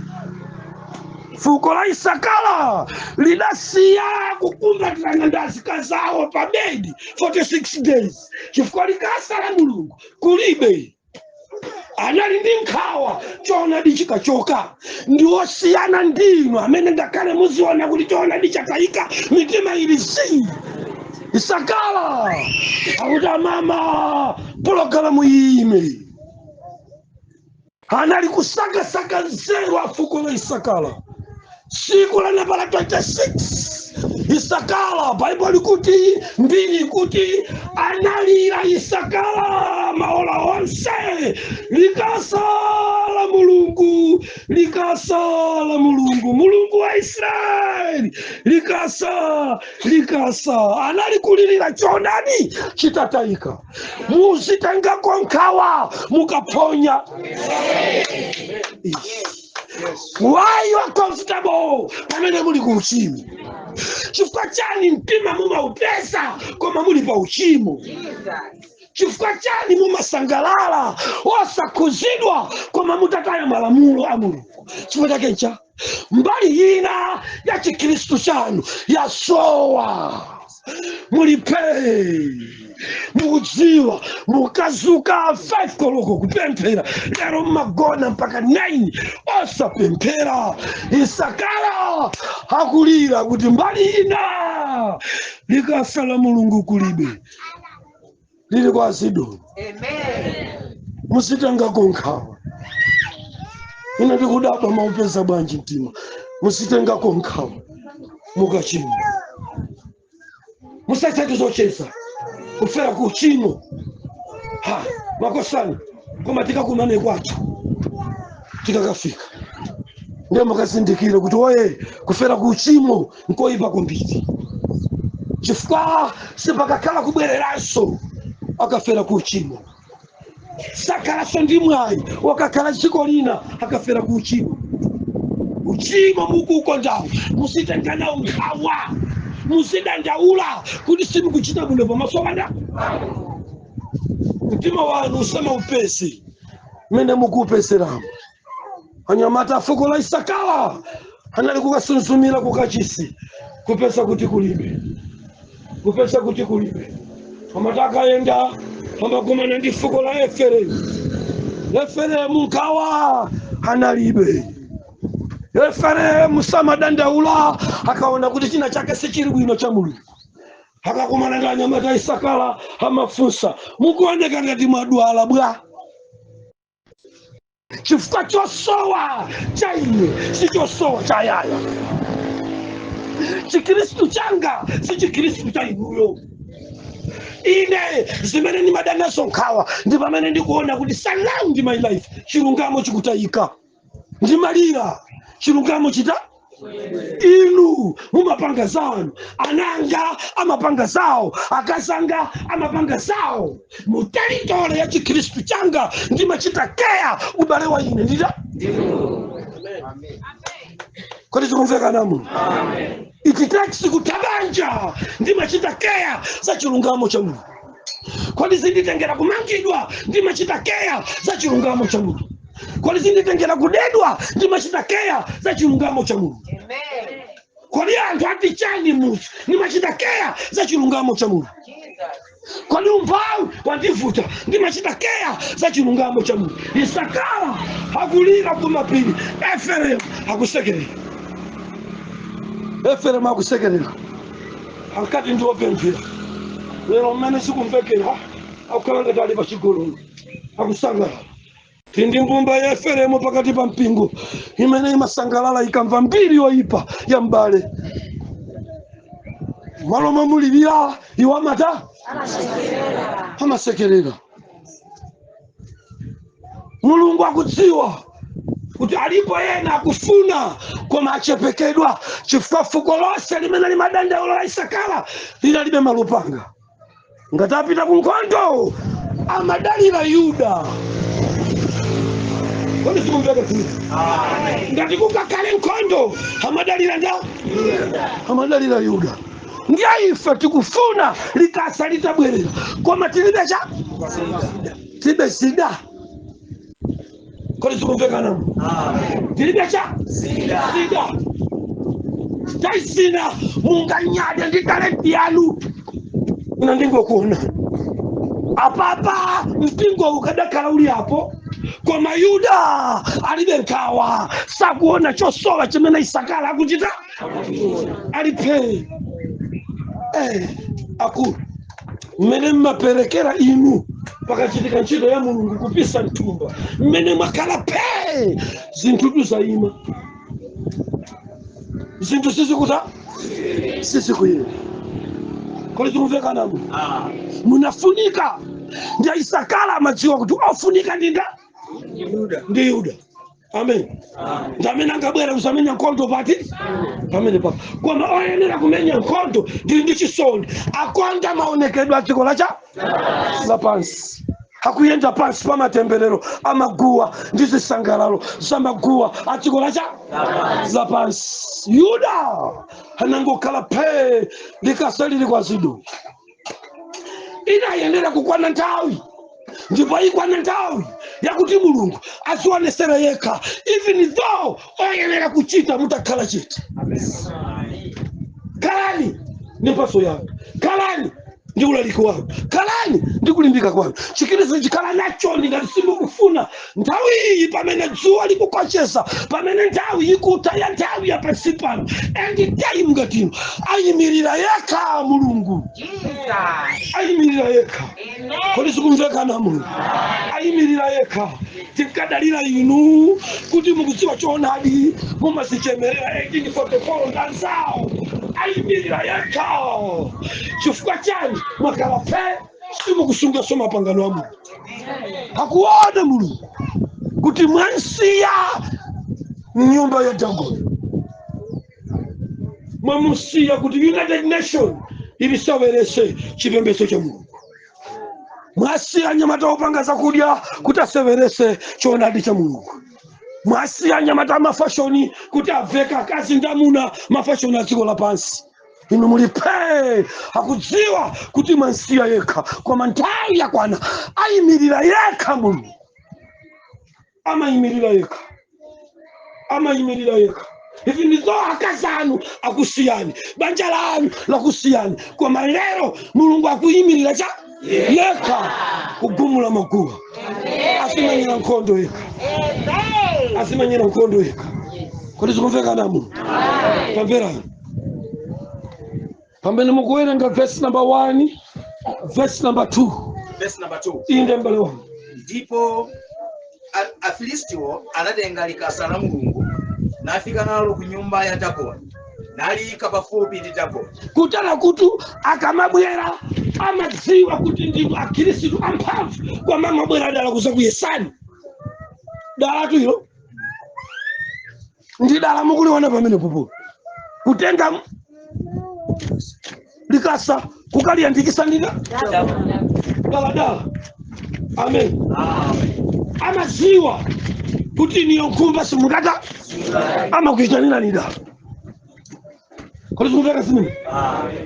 Fuko la Isakala lidasiya kukumbatirana ndi azikazi awo pa bedi 46 days, chifukwa likasa la Mulungu kulibe. Anali ndi nkhawa choonadi chikachoka. Ndi osiyana ndinu amene ngakhale muziona kuti choonadi chatayika, mitima ili zii. Isakala akuti, "Amama, pologalamu iyime." Anali kusakasaka nzeru a fuko la Isakala. Siku la nambala 26, Isakala, Baibulo likuti, mbiri ikuti, analira Isakala maola onse, "Likasa la Mulungu, likasa la Mulungu, Mulungu wa Israeli, likasa, likasa." Anali kulirira choonadi chitatayika. Muzitengako nkhawa mukaphonya. Why you are comfortable pamene muli ku uchimo? Chifukwa chani mtima mumaupeza koma muli pa uchimo? Chifukwa chani mumasangalala osakhuzidwa koma mutataya malamulo a Mulungu? Chifukwa chake ncha mbali ina ya chikhristu chanu yasowa. Mulipe mukudziwa mukazuka 5 koloko kupemphera, lero mmagona mpaka 9 osapemphera. Isakala akulira kuti mbali ina likasa la Mulungu kulibe, lili kwa Sidoni. Musitengako nkhawa. Ine ndikudabwa, maupeza bwanji mtima? Musitengako nkhawa mukachimwa. Musachite zocheza kufera ku uchimo. Ha, makosani, koma tikakumane kwathu, tikakafika ndiye mukazindikire kuti oye, kufera ku uchimo nkoyipa kwambiri, chifukwa sipakakhala kubwereranso. Akafera ku uchimo sakhalanso ndi mwayi wakakhala dziko lina akafera ku uchimo. Uchimo mukuukondawo, musitenga nawo nkhawa. Muzidandaula kuti simukuchita bwino pamaso panda mtima wanu usamaupeze mmene mukuupezeramo. Anyamata a fuko la Isakala anali kukasunzumira kukachisi, kupeza kuti kulibe, kupeza kuti kulibe. Amati akayenda amakumana ndi fuko la Efereimu. Efereimu nkhawa analibe. Efereimu samadandaula akaona kuti china chake sichili bwino cha Mulungu. Akakumana ndi anyamata a Isakala amafunsa, "Mukuoneka ngati mwadwala bwa?" Chifukwa chosowa cha ine si chosowa cha yaya. Chikhristu changa si chikhristu cha inuyo. Ine zimene ndimadanazo nkhawa ndi pamene ndikuona kuti surround my life chilungamo chikutayika, ndimalira chilungamo chita. Inu mumapanga zanu, ananga amapanga zawo, akazanga amapanga zawo. Mu territory ya chikhristu changa ndimachita care ubale wa ine ndita. Kodi tikumveka namu? It takes kutabanja, ndimachita care za chilungamo cha Mulungu. Kodi zinditengera kumangidwa, ndimachita care za chilungamo cha Mulungu. Kodi zinditengera kudedwa, ndimachita care za chilungamo cha Mulungu. Kodi anthu ati chani musi, ndimachita care za chilungamo cha Mulungu. Kodi umphawi wandivuta, ndimachita care za chilungamo cha Mulungu. Isakala akulira kumapiri, Efereimu akusekerera. Efereimu akusekerera, ankati ndiwopemphera, lero mmene sikumvekera akukhala ngati ali pachigololo, akusangalala. Tindi mbumba ya Efereimu pakati pa mpingo imene imasangalala ikamva mbiri yoyipa ya m'bale. Malo momulirira iwo amata amasekerera. Mulungu akudziwa kuti alipo ena akufuna koma achepekedwa, chifukwa fuko lonse limene limadandaula la Isakala linalibe malupanga. Ngati apita ku nkhondo amadalira Yuda. Kodi sikumveka kuti ngati kukakhale nkhondo amadalira nda amadalira Yuda? Ndiye ife tikufuna likasa litabwerera, koma tilibe cha, tilibe zida. Kodi zikumvekana? Tilibe cha Zida. Zida taisina. Munganyade ndi talenti yanu, ina ndingokuona apapa mpingo ukadakhala uli apo, koma Yuda alibe nkhawa, sakuona chosowa chimene Isakala akuchita alipe. Akulu mmene mmaperekera inu pakachitika ntchito ya Mulungu kupisa mthumba, mmene mwakhala phe, zinthu tuzayima, zinthu sizikuta, sizikuyenda. Kodi zikumvekanamo? Munafunika ndi Isakala, amadziwa kuti ofunika ndinda ndi Yuda. Amen. Ndi amene angabwera kuzamenya nkhondo pati pamene papa, koma oyenera kumenya nkhondo, ndili ndi chisoni, akonda maonekedwe a dziko lacha lapansi, akuyenda pansi pa matemberero amaguwa ndi zisangalalo za maguwa a dziko lacha lapansi. Yuda anangokhala phe, likasa lili kwa Zidoni. Inayenera kukwana nthawi, ndipo ikwana nthawi yakuti Mulungu azionesera yekha, even though oyenera kuchita mutakhala chete. Khalani ndi mphatso yanu, khalani ndi ulaliki wanu, khalani ndi kulimbika kwanu. Chikhristu chikhala nacho ngati simukufuna. Nthawi iyi pamene dzuwa likukocheza, pamene nthawi ikutha ya nthawi ya pansi pano, end time ngatino, ayimirira yekha Mulungu, ayimirira yekha. Kodi sikumvekana? Mulungu ayimirira yekha. Tinkadalira inu kuti mukudziwa choonadi, mumazichemerera 1844 ndanzawo. Ayimirira yekha. Chifukwa chani mwakhala phe, simukusungaso mapangano a Mulungu? Akuona Mulungu kuti mwansiya nyumba ya Dagoni, mwamusiya kuti United Nation ilisewerese chipembedzo cha Mulungu, mwasiya anyamata opanga zakudya kuti asewerese choonadi cha Mulungu, mwasiya anyamata amafashoni kuti aveka akazi ndi amuna mafashoni a dziko lapansi. Inu muli phe, akudziwa kuti mwansiya yekha, koma nthawi yakwana, ayimirira yekha Mulungu, amayimirira yekha, amayimirira yekha. Even though akazi anu akusiyani, banja lanu lakusiyani, koma lero Mulungu akuyimirira cha yekha kugumula maguwa, azimenyera nkhondo yekha, azimenyera nkhondo yekha. Kodi zikumvekana? Mulungu tamverani pamene mukuwerenga verse number 1, verse number 2. Verse number 2. Inde, mbale wanga. Ndipo Afilistiwo anatenga likasa la Mulungu nafika nalo ku nyumba ya Dagoni, naliyika pafupi ndi Dagoni. Kutala kuti akamabwera amadziwa kuti ndinu akhristu amphamvu, koma amabwera dala kuza kuyesani. Dalatu ilo ndi dala mukuliona pamene popo, kutenga likasa kukaliyandikisa ndina daladala. Amen. Amadziwa kuti niyo nkhumba simungata, amakuitanira ni dala. Kodi zikumveka zimene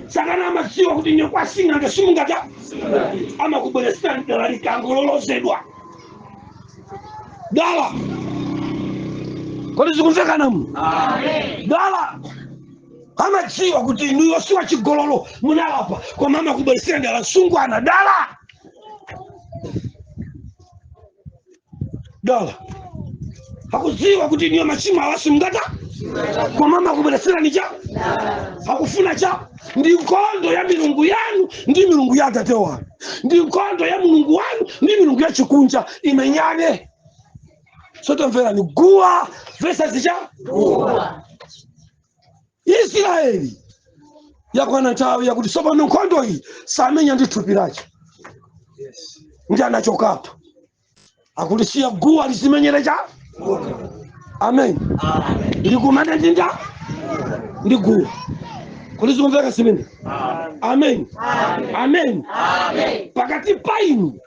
sakana? Amadziwa kuti niyo kwasing'anga simungata, amakubweresera dala likangololozedwa dala. Kodi zikumvekana mu dala? Amadziwa kuti inuyo siwa chigololo, munalapa, koma amakubweresera dala msungwana dala dala. Akudziwa kuti niyo machimo awa simungata, koma amakubweresera ni cha akufuna cha. Ndi nkhondo ya milungu yanu ndi milungu ya atate wanu, ndi nkhondo ya Mulungu wanu ndi milungu ya chikunja, imenyane. Sotamverani, guwa versus cha Israeli. Yakwana nthawi yakuti tsopano nkhondo iyi samenya ndi thupi lache, ndi anachokapo, akulisiya guwa lizimenyere cha. Amen. Likumane ndinda ndi guwa. Kodi zikumveka zimene? Amen, amen. Pakati pa inu,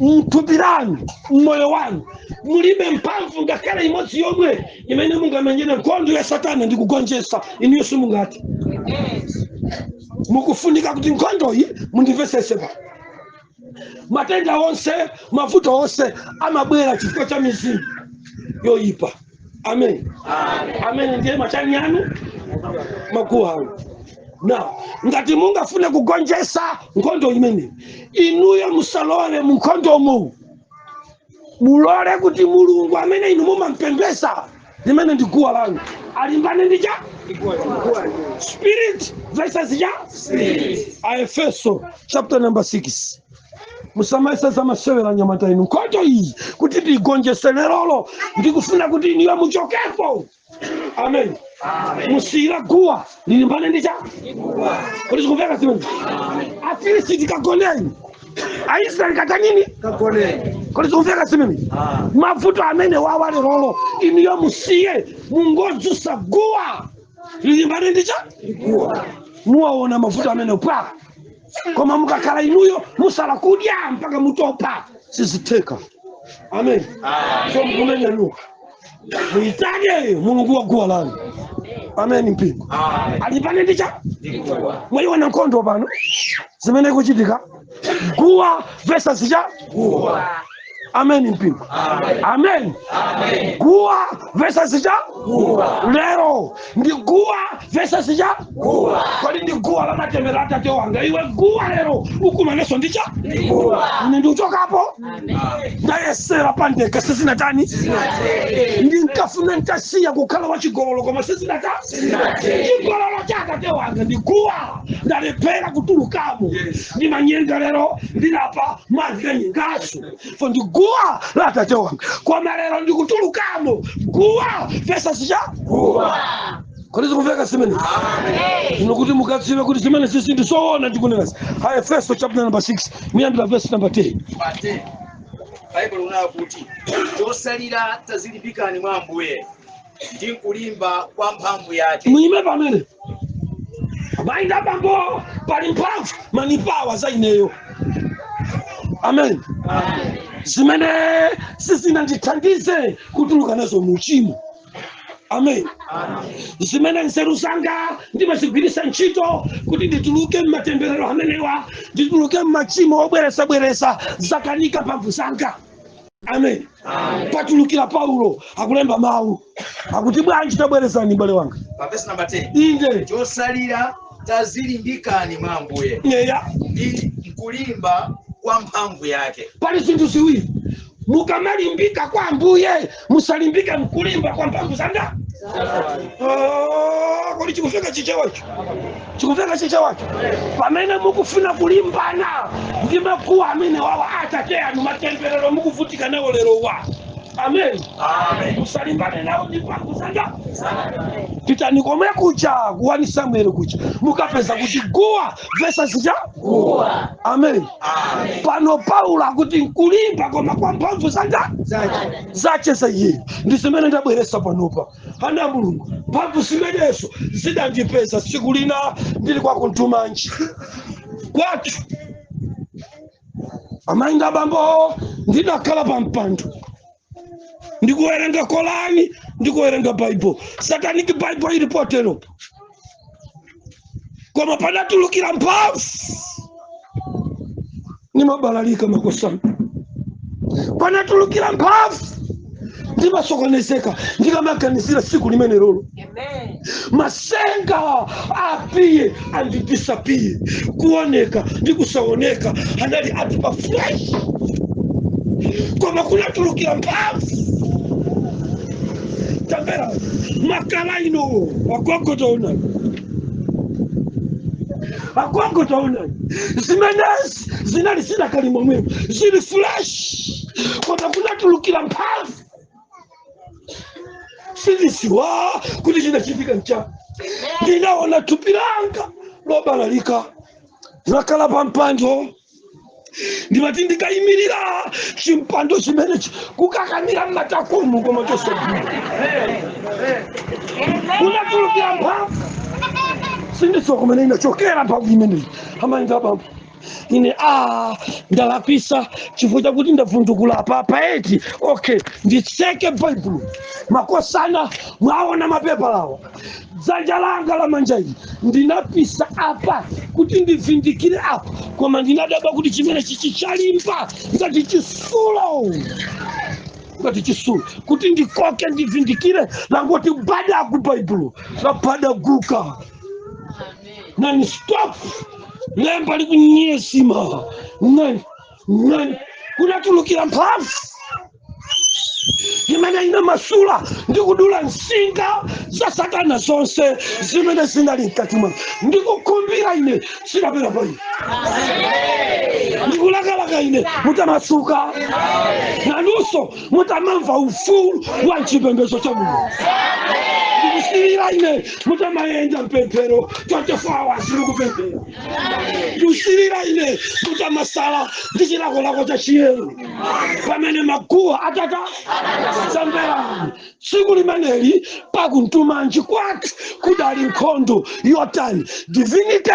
mthupi lanu, mmoyo wanu, mulibe mphamvu ngakhale imodzi yomwe imene mungamenyere nkhondo ya Satana ndi kugonjetsa. Inuyo simungati. Mukufunika kuti nkhondoyi mundimvesese pa matenda onse, mavuto onse amabwera chifukwa cha mizimu. Yoyipa. Amen. Amen. Ndiye machani anu, maguwa anu. Na ngati mungafune kugonjesa nkhondo imene, inuyo musalole mu nkhondomo, mulole kuti Mulungu amene inu mumampembesa, limene ndi guwa lanu, alimbane ndi cha spirit versus cha Aefeso chapter number 6. Musamaisa zamasewera, nyamata inu. Nkhondo iyi kuti ndigonjese lerolo, ndikufuna kuti inuyo muchokepo. Amen. Musiyira guwa lilimbane ndi cha. Kuti zikumveka zimene? Afilisti tikagoneni, Aisraeli katanini? Kuti zikumveka zimene? Mavuto amene wawa lerolo, inuyo musiye, mungodzusa guwa lilimbane ndi cha, muwaona mavuto amene pa. Koma mukakhala inuyo musala kudya mpaka mutopa, sizitheka. Amen. So mukumenyanuka, muitane Mulungu wa guwa lanu. Amen. Mpingo alimbane ndi cha. Mwayiona nkhondo pano zimene ikuchitika, guwa versus cha. Amen. Mpingo, amen. Guwa versus cha. Lero ndi guwa versus cha. Kodi ndi guwa la matemero atate wanga? Iwe guwa, lero ukumanenso ndi cha. Ine ndikuchokapo. Ndayesera pandekha, sizinatani. Ndinkafuna ntasiya kukhala wachigololo, koma sizinata. Chigololo cha atate wanga ndi guwa, ndalephera kutulukamo. Ndimanyenga, lero ndilapa, mazinyengaso fo ndi guwa la atate wanga, koma lero ndikutulukamo. Guwa versus cha. Kodi zikumveka zimene ino? Kuti mukadziwe kuti zimene sisi ndizoona ndikunenasi, Aefeso chapter number 6, muyambira verse number 10. Pate Baibulo unaya kuti, "Chosalira tazilimbikani mwa Ambuye ndi nkulimba kwa mphamvu yake." Muime pamene, amayi ndi abambo, pali mphamvu, manipawa za ineyo, amen, zimene sizinandithandize kutuluka nazo muchimo. Amen. Zimene nzeru zanga ndimazigwiritsa ntchito kuti ndituluke mmatemberero amenewa, ndituluke mmachimo obweresabweresa, zakanika mphamvu zanga. Amen. Patulukira Paulo akulemba mawu akuti bwanji? Tabwerezani, bale wanga. Pa verse number 10. Inde. "Chosalira tazilimbikani mwa Ambuye ndi nkulimba kwa mphamvu yake." Pali zinthu ziwiri. Mukamalimbika kwa Ambuye, musalimbike mkulimba kwa mphamvu zanga. Ah, kodi chikufika chichewacho? Chikufika chichewacho? Pamene mukufuna kulimbana ndi maguwa amene wawa atate anu, matemberero mukuvutika nawo lero wa, amen, Amen. musalimbane nawo ndi mphamvu zanga. Pitani komwe kuja kuwani Samuel kuja, mukapeza kuti guwa versus cha. Amen. Amen. Pano Paulo akuti nkulimba koma kwa mphamvu zanga zache za iye. Ndi zimene ndabweresa panopa, ana Mulungu. Mphamvu zimenezo zidandipeza tsiku lina ndili kwa kuntumanji kwathu. Amayi ndi abambo, ndidakhala pa mpando ndikuwerenga Korani, ndikuwerenga Bible, satanic Bible ili poteropo, koma padatulukira mphamvu, nimabalalika makosana. Panatulukira mphamvu, ndimasokonezeka ndikamaganizira tsiku limene lolo. Masenga appear and disappear, kuoneka ndi kusaoneka, anali ati pa fresh, koma kunatulukira mphamvu. Tamvera makala ino, agogo taonani, agogo taonani, zimenezi zinali zidakali momwemo, zili fresh, koma kunatulukira mphamvu. Sindiziwa kuti chinachitika ncha. Ndinaona thupi langa lobalalika, ndinakhala pa mpando, ndimati ndikayimirira chimpando chimenechi kukakamira mmatakumu, koma chosagwira. Kunatulukira mphamvu. Sindidziwa kumene inachokera mphamvu imeneyi. Amayi ndi abambo, ine a ndalapisa chifukwa chakuti ndavundukula apa eti. Okay, nditseke Baibulo. Makosana, mwaona mapepa lawa, dzanja langa la manja ili ndinapisa apa kuti ndivindikire apa, koma ndinadabwa kuti chimene chichi chalimba ngati chisulo. Ngati chisulo kuti ndikoke ndivindikire, langoti badaku Baibulo labadaguka non stop, lemba likunyesima nani nani, kunatulukira mphamvu imene inamasula ndi kudula nsinga za Satana zonse zimene zinali mkati mwake. Ndikukhumbira ine sidapera pa ine, ndikulakalaka ine mutamasuka nanunso mutamamva ufulu wa mchipembedzo cha Mulungu. Ndikusirira ine mutamayenda mpemphero 24 hours likupemphera. Ndikusirira ine mutamasala ndi chilakolako cha chiyero pamene maguwa atata zamberani. Tsiku limeneli pakuntumanji kwathu kudali nkhondo yotani? Divinity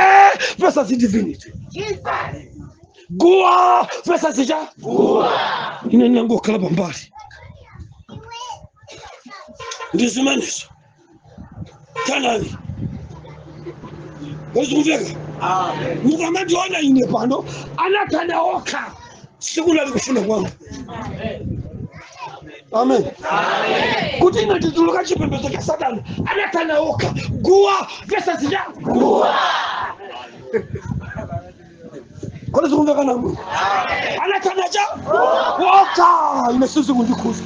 versus divinity, guwa versus cha ine ndinangokhala pambali ndi zimenezo. Tanani kozikumveka mukamandiona ine pano, anathana okha, sikunali kufuna kwanga. Amen. Kuti ine ndituluka chipembedzo cha Satana, anathana okha, guwa versus cha guwa. Kodi zikumveka na Mulungu? Anathana cha okha, ine sizikundikhuza.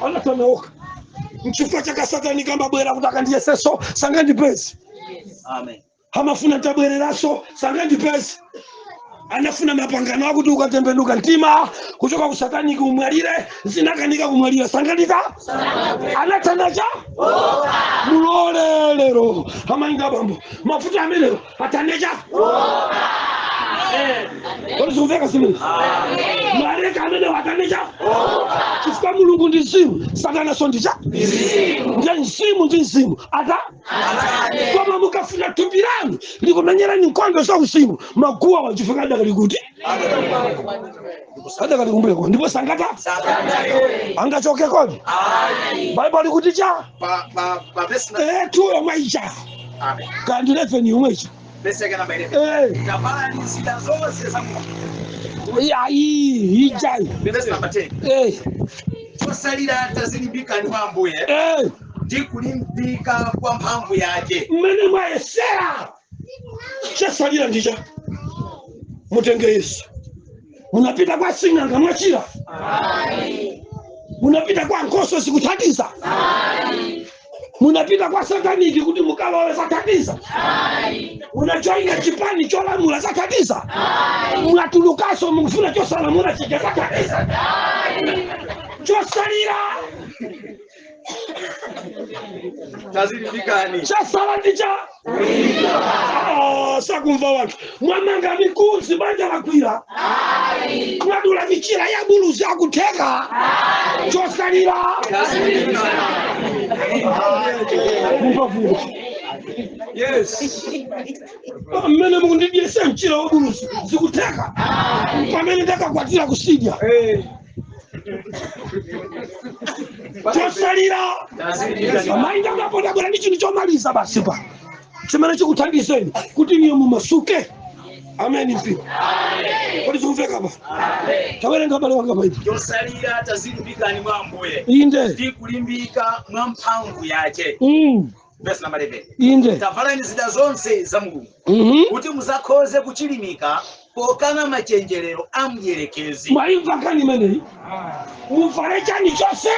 Anathana okha. Nchifukwa chaka Satani kambabwera kuti akandiyeseso sangandipeze. Amen. Amafuna tabwereraso sangandipeze. Anafuna mapangano akuti ukatembenuka mtima kuchoka ku sataniki umwalire, zinakanika kumwalira, sangandita anathana cha mulole. Lero amainga bambo mafuta amenewo atanecha. Kodi zikumveka zimene mareka amenewo atanecha? Chifukwa Mulungu ndi mzimu, Satanaso ndi cha ndiye mzimu ndi mzimu ata. Koma mukafuna thupi lanu likumenyerani nkhondo za uzimu, maguwa wachifika adakali kuti adakali kumbuyako ndipo sangata angachoke. Kodi Baibulo likuti cha Pa pa pa verse na 2 yomwe ija. Amen. Kandi 11 yomwe ija. Verse yake namba 11. Tavalani zida zonse za Mulungu. Ayi, ijayi. Verse namba 10. Chosalira tazilimbikani mwa Ambuye ndi kulimbika kwa mphamvu yake. Mmene mwayesera, chasalira ndicha mutenge Yesu. Munapita kwa sing'anga, mwachira? Munapita kwa nkhoso, zikuthandiza? Munapita kwa sataniki kuti mukalowe, zathandiza? Munajoyina chipani cholamula, zathandiza? Mwatulukaso, mukufuna chosalamula chija, zathandiza? Chosalira Tazilimbikani. Chasala ndicha. Ah, sakumva wanthu. Mwamanga mikunzi, banja lakwira? Mwadula michira ya buluzi, akutheka? Chosalira mumbavuto. Yes. Mmene mukundidyesa mchira wa buluzi, zikutheka? Pamene ndakakwatira kusidya. Chosalira amainda mapodabwera ndi chinthu chomaliza basi pa chimene chikuthandizeni kuti niyo mumasuke. Ameni mpimo. Kodi zikumveka pa? Tawerenga bale wanga Baibu. Chosalira tazilimbikani mwa Ambuye ndi kulimbika mwa mphamvu yake. Verse namba 11. Tavalani zida zonse za Mulungu kuti muzakhoze kuchilimika pokana machenjerero a mdierekezi. Mwaimva nkhani imeneyi? Muvale chani chose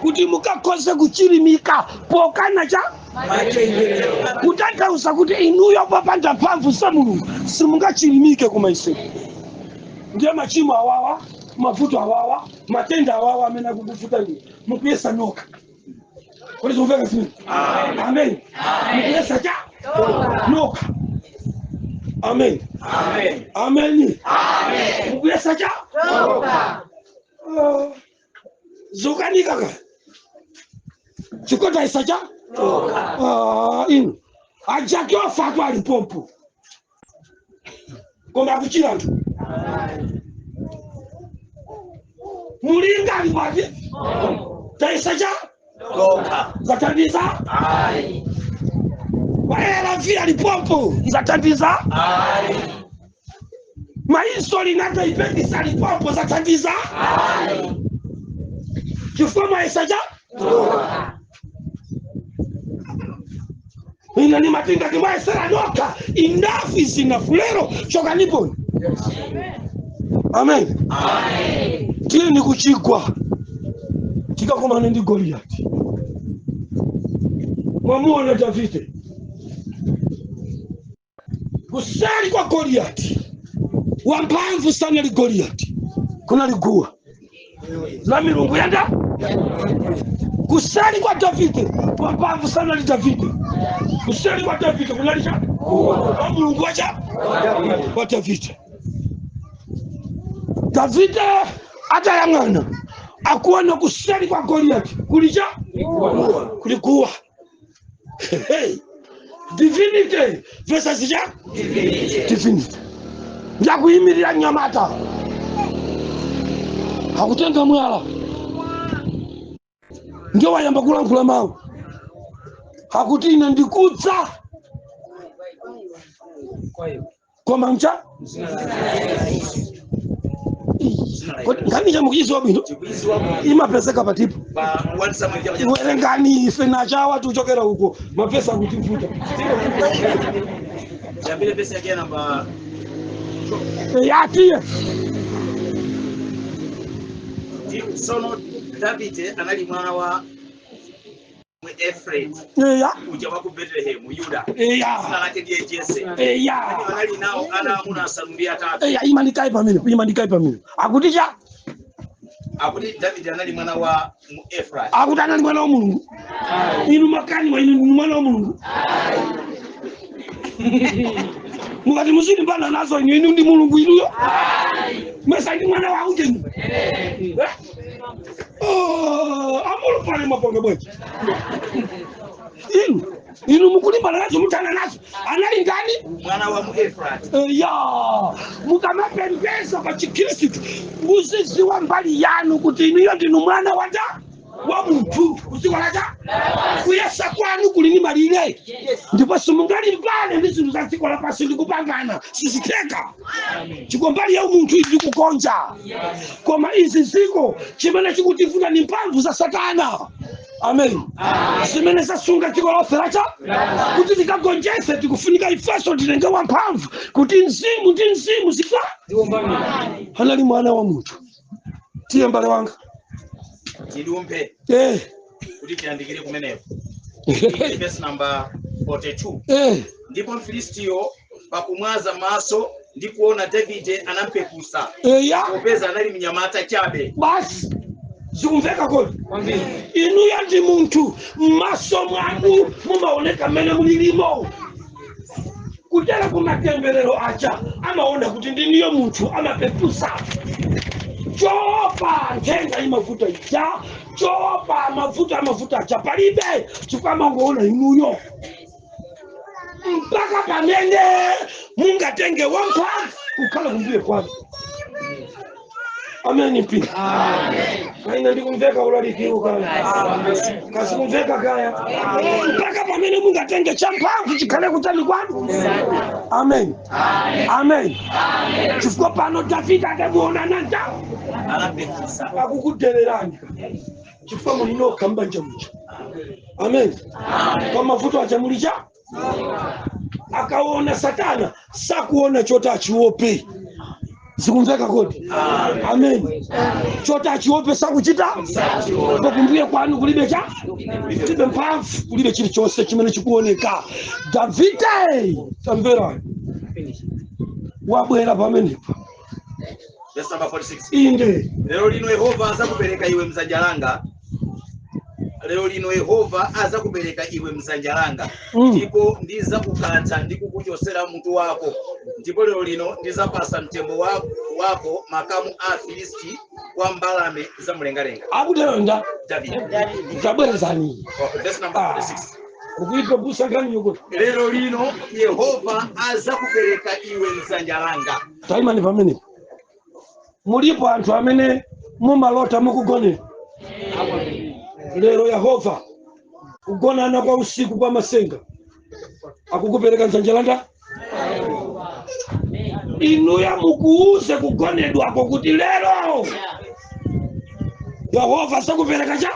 kuti mukakhoze kuchilimika pokana cha machenjerero. Kutanthauza kuti inuyo popanda mphamvu za Mulungu simungachilimike kumaiseko. Ndiye machimo awawa, mavuto awawa, matenda awawa amene akukuvuta inu, mukuyesa nokha. Kodi zikumveka zimene? Amen. Mukuyesa cha nokha. Amen. Amen. Amen. Mukuyesa cha. Ah, zukanika ka chikota isa cha. Ah, inu ajaki ofatu alipompo koma akuchira anthu. Mulinga ali pati taisa cha Toka. zathandiza? Ayi. Wayela mvira lipompo, zathandiza? Ayi. Mainsulin ataipetisa alipompo zathandiza chifukwa mwayesa cha ina ni matinga timwayesera nokha. Enough is enough. Lero chokaniponi. Amen. Tili ni kuchigwa tikakomana ndi Goliati. Mwamuona Davide kusali kwa Goliati, wamphamvu sana li Goliati, kuna liguwa la milungu yanda. Kusali kwa Davide wamphamvu sana li Davide, kusali kwa Davide kuna licha wa mulungu wacha wa Davide. Davide atayang'ana akuona kusali kwa Goliati kulicha kulikuwa. Hey, divinity versus ja divinity. Njakuyimirira nyamata akutenga mwala ndio wayamba kulankhula mawu akuti ine ndikudza koma mcha nkhani mukuyiziwa bwino imapezeka patipo Pa 1 Samuel chapter werengani ife nachawa tuchokera uko mapesa kutifuta Yambile verse yake namba yatiye. Sono Davide anali mwana wa Efraim eya uja wa ku Bethlehem Yuda, dzina eya lake ndiye Jese. Eya Anali nawo ana amuna 8. Eya imanikai pamene, imanikai pamene akuti cha Akuti Davide anali mwana wa Efraim. Akuti anali mwana wa Mulungu. Inu makani wa inu ni mwana wa Mulungu. Mukati muzilimbana nazo inu, inu ndi Mulungu inuyo. Mesa ndi mwana wa ujeni. Oh, amulu pale maponge bweji. Inu, inu mukulimbana nazo mutana nazo. Anali ndani? Mwana wa Efraim. Ya, mukamapembeza pa Chikhristu muziziwa mbali yanu kuti inuyo ndinu mwana wa nda wa munthu uzikwalacha kuyesa kwanu kuli ni malire ndipo simungalimbane ndi zinthu za dziko lapansi ndikupangana sizitheka chiko mbali ya umunthu ili kukonja koma izi ziko chimene chikutifuna ni mphamvu za Satana. Amen. Zimene zasunga dziko lonse lacha kuti tikagonjese tikufunika ifeso tilenge wamphamvu kuti mzimu ndi mzimu zifa anali mwana wa munthu. Tiye mbale wanga Tidumphe kuti tiyandikire kumeneko. Verse number 42. Ndipo Mfilistiyo pakumwaza maso ndi kuona Davide anampepusa eya popeza anali mnyamata chabe. Basi zikumveka kodi inuyo ndi munthu m'maso mwanu mumaoneka mmene mulilimo kutera kumatemberero aja amaona kuti ndiniyo munthu amapepusa. Chopa nthenga imavuta ija, chopa mavuta amavuta aja palibe chifukwa amangoona inuyo mpaka pamene mungatenge wamphamvu kukhala kumbuyo kwanu. Amen pi. Aina ndikumveka ulalikiwo kaya. Kasikumveka kaya. Mpaka pamene mungatenge champhamvu chikhale kutali kwanu. Amen. Amen. Chifukwa pano Davide atamuona nanja Anampepusa. akukudererani chifukwa mulinoka mbanja mucha. Amen. Kwa mavuto aja mulicha akaona Satana sakuona chota achiope. Zikumveka kodi. Amen. Chota achiope sakuchita pakumbuye kwanu kulibe cha kulibe mphamvu kulibe chilichonse chimene chikuoneka. Davide tamvera wabwera pamenepo. Verse number 46. Inde Lero lino Yehova azakupereka iwe mzanja langa. Lero lino Yehova azakupereka iwe mzanja langa. Ndipo ndizakukantha ndi kukuchosera mutu wako. Ndipo lero lino ndizapasa mtembo wako makamu a Filisti kwa mbalame za mlengalenga. Akutenda Davide. Zabwerezani. Verse number 46. Ukuita busa ngani yokuti. Lero lino Yehova azakupereka iwe mzanja langa. Taimani pamenepo. Mulipo anthu amene mumalota mukugonera. Lero Yehova kugonana kwa usiku kwa masenga akukupereka mzanja langa. Inuya mukuuze kugonedwako kuti lero Yehova sakupereka cha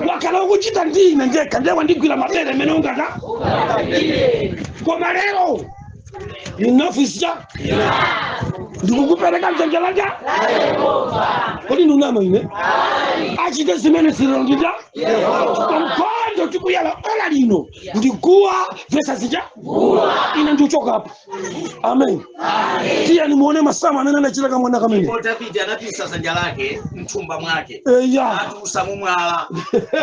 wakhala ukuchita ndine ndekha ndiye wandigwira mabere mene ungata koma lero enough is cha ndikukupereka mdzanja lanja kodi ndunama ine achite zimene zilero ndita nkhondo tikuyala ola lino ndiguwa vesa zija ine ndikuchokapo. Amen. Tiyani muone masamu amene anachita kamwana kamene. Ndipo Davide anapisa dzanja lake mthumba mwake, eya atulutsa mwala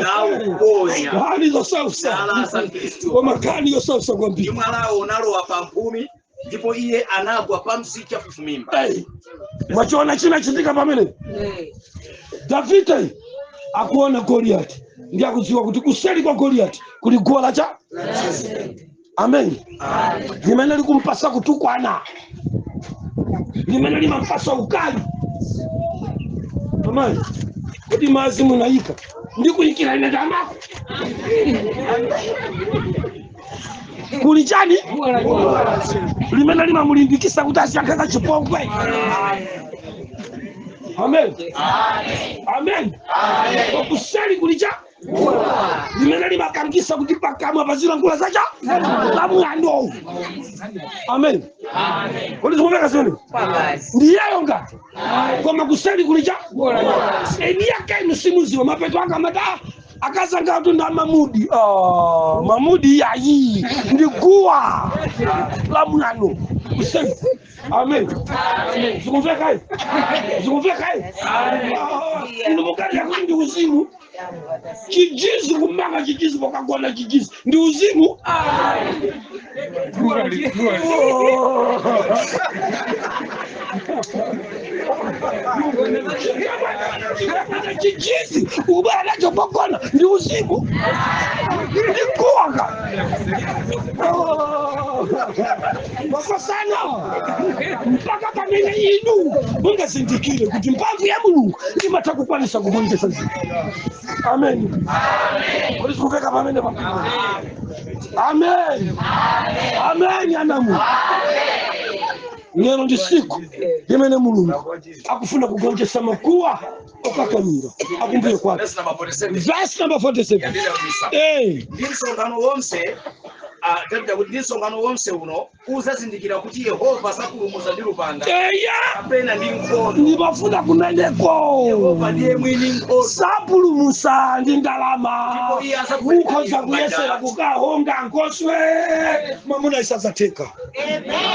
nauponya nkhani zosausa nalasa Mfilistiyo. Koma nkhani yosausa Ndi kwambiri. mwalawo unalowa pamphumi, ndipo iye anagwa pamsi chafufumimba. Hey, mwachiona chinachitika pamene Davide akuona Goliati ndi akudziwa kuti kuseri kwa Goliati kuli guwa lacha. Amen. Limene likumpasa kutukwana, limene limampasa ukali. Amai, kodi mazi munayika ndikuyikira ine ndamako kuli chani limene limamulimbikisa kuti asiyankhaza chipongwe. Amen. Amen. Kuseri kuli cha limene limakangisa kuti pakamwa pazilankhula zacha lamwando. Amen. Kodi zikumveka zimene? Ndiyeyo ngati koma kuseri kuli cha eni yake simuziwa mapeto anga amati akazanga kuti nda mamudi. Mamudi yayi ndi guwa la mwano kuseri. Amen. Zikumveka izi? Zikumveka izi? Inu mukalira kuti ndi uzimu. Chijizi kumanga chijizi pokagona chijizi ndi uzimu. Chijizi ubala nacho pokona ndi uzimu ndi kuwaka makosana mpaka pamene inu mungazindikire kuti mphamvu ya Mulungu imatha kukwanisa kugonjetsa zinthu. Amen. Kodi zikumveka pamene pa? Amen. Amen anamu. Lero ndi siku limene Mulungu akufuna kugonjetsa makuwa okakamira akumbuye kwake. Verse number 47. Verse number 47. Yandira kuisa. Eh. Ndi msonkhano wonse Davide kuti ndi msonkhano wonse uno uzazindikira kuti Yehova sapulumutsa ndi lupanga Eya. kapena ndi nkhondo. Ndimafuna kumeneko. Yehova ndiye mwini nkhondo. Sapulumutsa ndi ndalama. Ndipo iye azakupereka Mukhoza inu m'manja kuyesera ake. kukahonga nkoswe mwamuna isazatheka.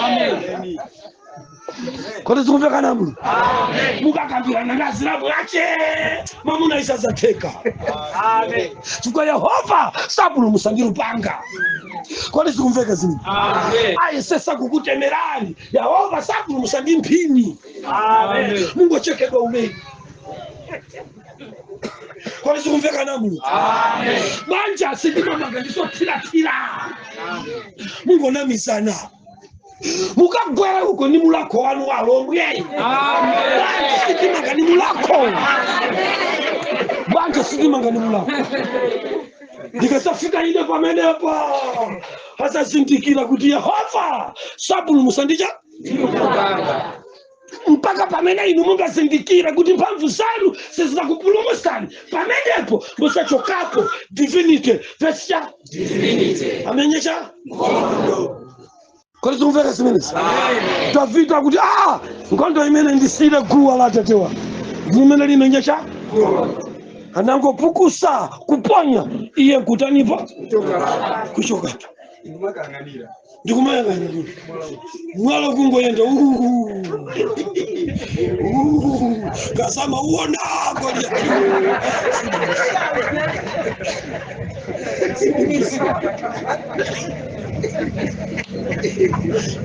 Amen. Kodi zikumveka namu? Mukakambirana ndi azilamu ache mwamuna isazatheka. Amen. Chifukwa Yehova sapulumutsa ndi lupanga. Kodi zikumveka zimene? Amen. Ayesesa kukutemerani. Yehova sapulumutsa ndi mphini. Amen. Mungochekedwa umene. Kodi zikumveka namu? Amen. Manja sindimamanga ndisothirathira. Mungonamizana. Mukagwera uko ni mulakho wanu walomwe. Amen. Banja sindimanga ni mulakho. Banja sindimanga ni mulakho. Ndikasafika ine pamenepo asazindikira kuti Yehova sapulumutsa ndicha mpaka pamene inu mungazindikira kuti mphamvu zanu sizakupulumutsani pamenepo musachokapo. Divinity verse cha Divinity. amenyesha kodi zikumveka zimenezi? Davide akuti nkhondo imene ndisire guwa la tate wanga limene limenyesha anangopukusa kuponya iye nkutanipo kuchokapo ndikumayang'anira mwalo kungoyenda kazama uona Goliati.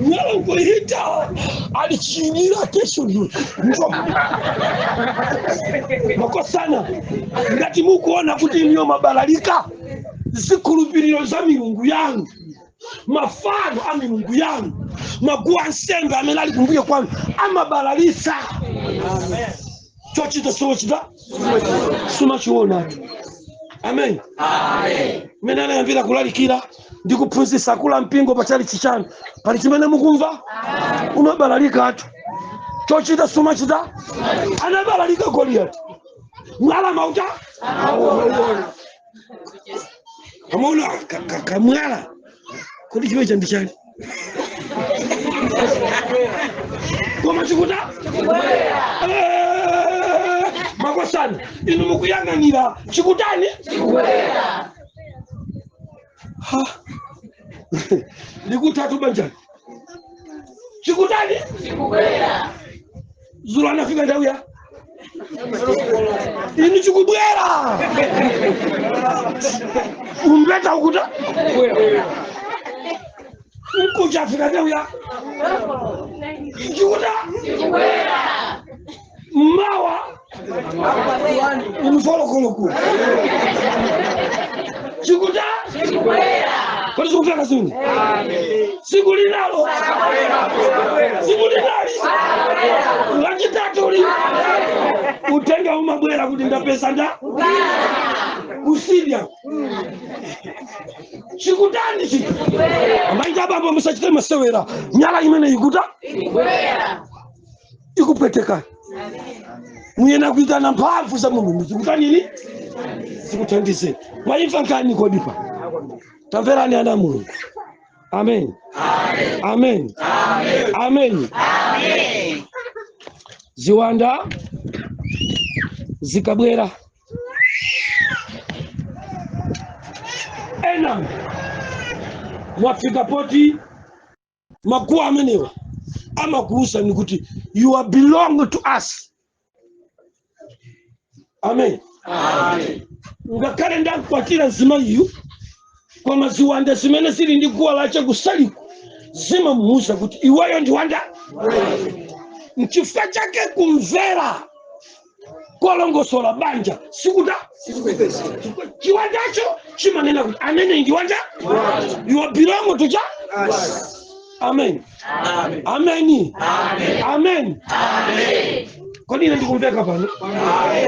Mwalo ngoyenda alichinyira kesho ndo makosana ngati mukuona kuti iniyo mabalalika zikhulupiriro za milungu yanu mafano a milungu yanu maguwa ansembe amene ali kumbuyo kwanu amabalalisa. Chochita sochita sumachiona. Amen. Amen. Mene anayambira kulalikira Ndikuphunzitsa akulu ampingo pachalichi chanu, pali chimene mukumva? Umabalalika atu, chochita sumachita. Anabalalika Goliyati, mwala mauta amaona kamwala kodi chimene chandichani koma chikuta. Makosana, inu mukuyang'anira chikutani? Ha. Likutatu banjani chikutani? Zulu anafika nthawi ya inu chikubwera, umbeta ukuta mkucha afika nthawi ya chikuta mawa inu folokoloku chikuta. Kodi zikufika zini? Siku linalo, siku linali lachitatu li utenga umabwera kuti ndapeza nda kusidya chikutani chi amaita bambo, musachite masewera. Nyala imene ikuta ikupweteka, muyena kuitana mphamvu za Mulungu zikutanini, zikuthandize. Mwayimva nkhani kodipa? Tamverani ana Mulungu. Amen, amen, amen. Ziwanda zikabwera, ena mwafika poti maguwa amenewa amakuuza ni kuti you are belong to us. Amen. Ngakhale ndakwatira mzimayiyu, koma ziwanda zimene zili ndi guwa lache kusaliko zimamuuza kuti iweyo ndi wanda. Nchifukwa chake kumvera kolongosola banja sikuta chiwandacho chimanena kuti amene ndi wanda, you are belong to cha. Amen, amen, amen. Kodi ine ndikumveka pano?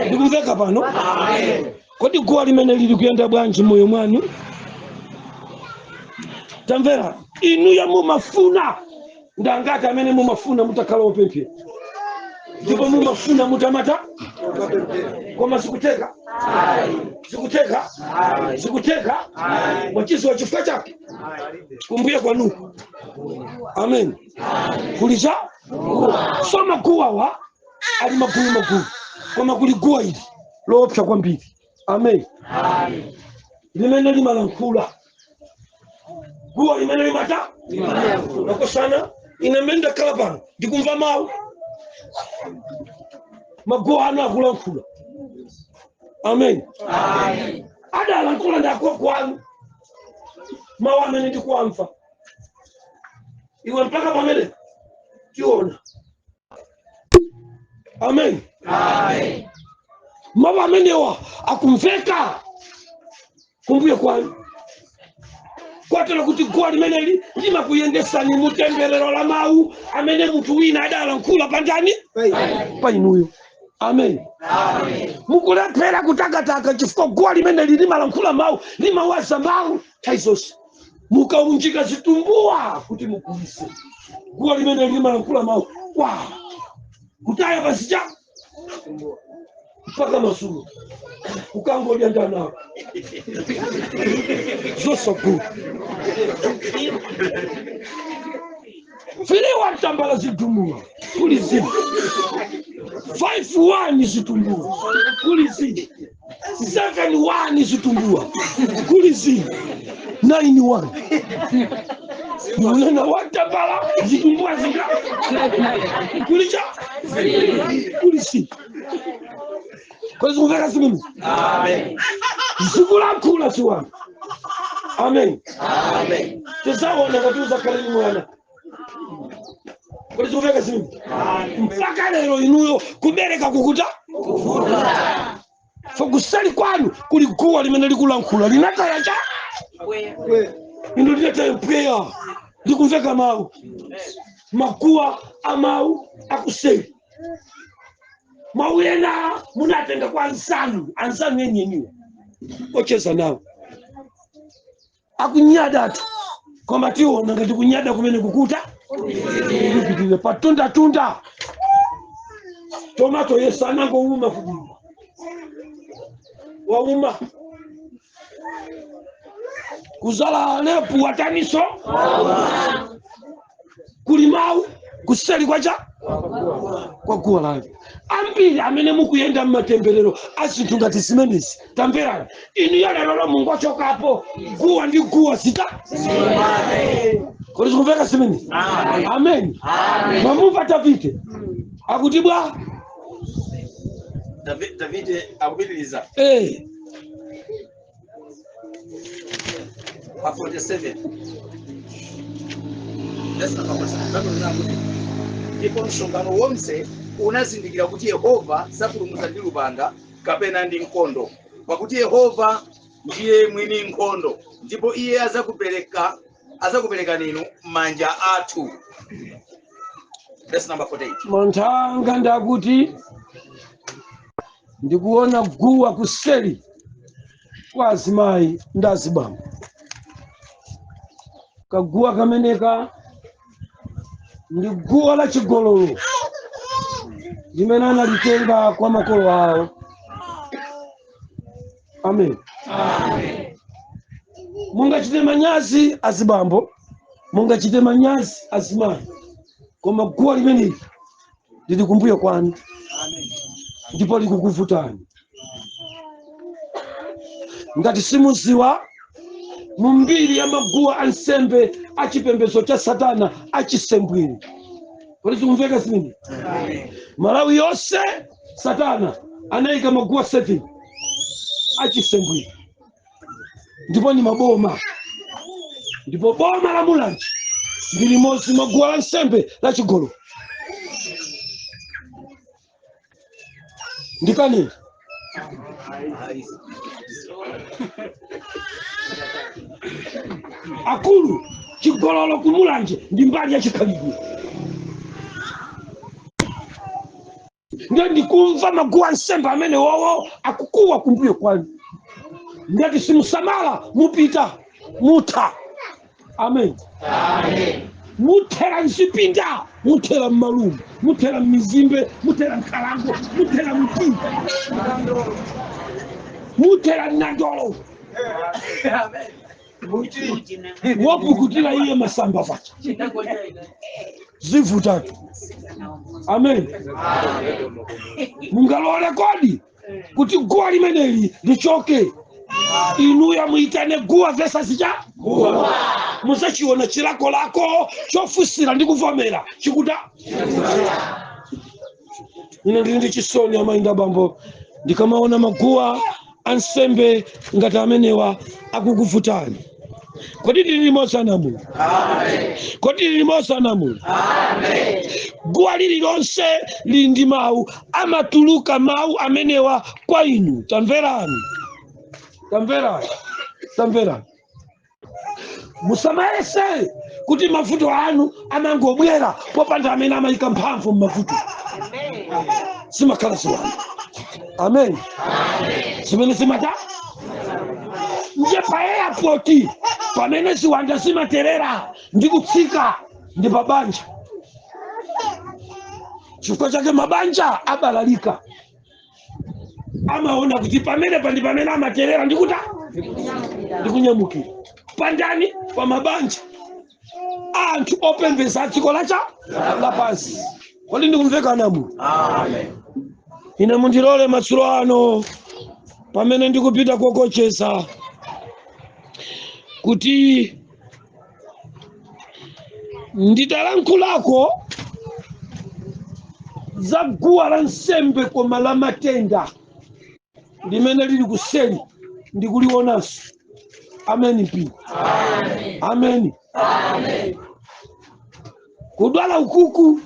Ndikumveka pano? Kodi guwa limene lili kuyenda bwanji moyo mwanu? Tamvera, inuyo mumafuna ndangati amene mumafuna mutakhala opemphera, ndipo mumafuna mutamata, koma zikuteka, zikuteka, zikuteka. Mwachiziwa chifukwa chake kumbuye kwanuko. Amen. Kulicha so maguwawa ali magulu magulu, koma kuli guwa ili loopsa kwambiri. Amen. Limene limalankhula, guwa limene limata makosana. Ine mmene ndakhala pano ndikumva mawu, maguwa anu akulankhula. Amen. Adalankhula ndi agogo anu, mawu amene ndikuwamva iwe mpaka pamene tiona. Amen. Mawu amenewa akumveka kumbuye kwanu, kotero kuti guwa limeneli limakuyendesani mutemberero la mawu amene munthu wina adalankhula pandani pa inuyo. Amen. Mukulephera kutakataka chifukwa guwa limeneli limalankhula mawu, limawaza mawu nthawi zonse. Mukaunjika zitumbuwa kuti mugulise, guwa limeneli limalankhula mawu kwa kutaya pasicha mpaka masulu kukangodya ndanako zosagula filiwa tambala zitumbuwa kuli zina 5-1 zitumbuwa kuli zina 7-1 zitumbuwa kuli zina 9-1 unena watambala zitumbuwa zinga kulicha kuli zina kwezi kumveka zimene zikulankhula ziwanda. Amen. Tizaona kuti uzakhaleni mwana. Kodi zikumveka zimene? Mpaka lero inuyo kubereka kukuta fokusali kwanu kuli guwa limene likulankhula linataya cha ino linataya mpweya, likumveka mawu, maguwa amawu akuseri. Mawu ena munatenga kwa anzanu, anzanu enieniwo ocheza nawo. Akunyadatu, koma tiona ngati kunyada kumene kukuta kupitirire patundatunda. Tomato yesu anangouma kudimba, wauma kuzala alepu wataniso kuli mawu kuseli kwacha kwa guwa lake. Ambiri amene mukuyenda mmatemberero azinthu ngati zimenezi, tamverani inu yalero Mungu achokapo guwa ndi guwa zita. Kodi zikumveka zimenezi? Amen. Mwamumva Davide akuti bwa Davide akupitiriza pa 47. Verse number 47. Bible inakuti, ndipo msonkhano wonse unazindikira kuti Yehova sapulumutsa ndi lupanga kapena ndi mkondo, pakuti Yehova ndiye mwini nkhondo, ndipo iye azakupereka inu m'manja athu. Verse number 48. Manthanga ndakuti ndikuona guwa kuseli kwa azimayi ndi azibambo. Kaguwa kameneka ndi guwa la chigololo limene analitenga kwa makolo awo. Amen. Mungachite manyazi azibambo, mungachite manyazi azimayi, koma guwa limeneli lili kumbuyo kwanu ndipo likukuvutani. Ngati simuziwa, mu mbiri ya maguwa ansembe achipembedzo cha Satana achisembwere. Kodi zikumveka zimene? Malawi yonse Satana anayika maguwa 7 achisembwere, ndipo ni maboma, ndipo boma la Mulanje ndi limodzi maguwa la nsembe la chigololo. Ndikanena akulu, chigololo kumulanje ndi mbali ya chikhalidwe. Ndiye ndikumva maguwa nsembe amene wowo akukuwa kumbuyo kwanu. Ngati simusamala mupita mutha. Amen. Muthera mzipinda, muthera mmalumu, muthera mmizimbe, muthera nkhalango, muthera mti, muthera nandolo. Wapukutira iye masamba pacha zivutatu. Amen. Mungalole kodi kuti guwa limeneli lichoke? Inuya muitane guwa versus cha guwa, musachiona chilako lako chofusira ndi kuvomera chikuta. Ine ndili ndi chisoni amayi ndi abambo ndikamaona maguwa ansembe ngati amenewa akukuvutani. Kodi tili limodzi ana Mulungu? Kodi tili limodzi ana Mulungu? Guwa lililonse lili ndi mawu, amatuluka mawu amenewa kwa inu. Tamverani, tamverani, tamverani. Musamayese kuti mavuto anu amangobwera popanda amene amayika mphamvu m'mavuto. Zimakhala ziwanda. Amen. Zimene zimata nje pa airport pamene ziwanda zimaterera ndi kutsika ndi pabanja. Chifukwa chake mabanja abalalika, amaona kuti pamene pandi pamene amaterera ndikuta ndikunyamukira pandani pa mabanja anthu opembedza dziko lacha lapansi. Kodi ndikumveka namu? Amen. Ine mundilole madzulo ano pamene ndikupita kokocheza kuti nditalankhulako za guwa la nsembe koma la matenda limene lili kuseli ndikulionanso. Amen mpingo. Amen. Kudwala ukuku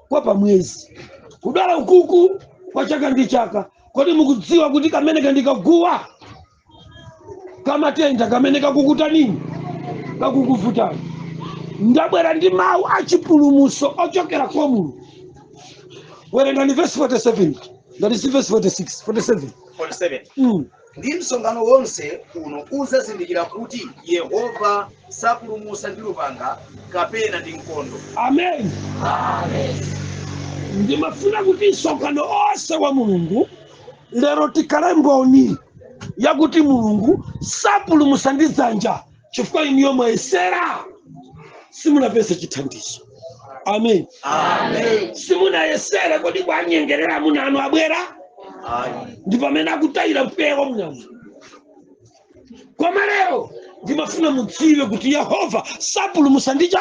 kwa pamwezi, kudwala ukuku kwa chaka ndi chaka. Kodi mukudziwa kuti kamene kandikaguwa kamatenda kamene kakukuta nini, kakukuvutani? Ndabwera ndi mawu achipulumutso ochokera kwa Mulungu. Werengani verse 47 ngati si verse 46, 47. 47. Ndi msonkhano wonse uno uzazindikira kuti Yehova sapulumutsa ndi lupanga kapena ndi mkondo. Amen. Ndimafuna kuti msonkhano onse wa Mulungu lero tikhale mboni yakuti Mulungu sapulumutsa ndi dzanja, chifukwa iniyo mwayesera, simunapeze chithandizo. Amen. Amen. Simunayesere kodi kwanyengerera amuna anu abwera, ndi pamene akutayira mpweya munyama. Koma lero ndimafuna mudziwe kuti Yehova sapulumutsa ndi cha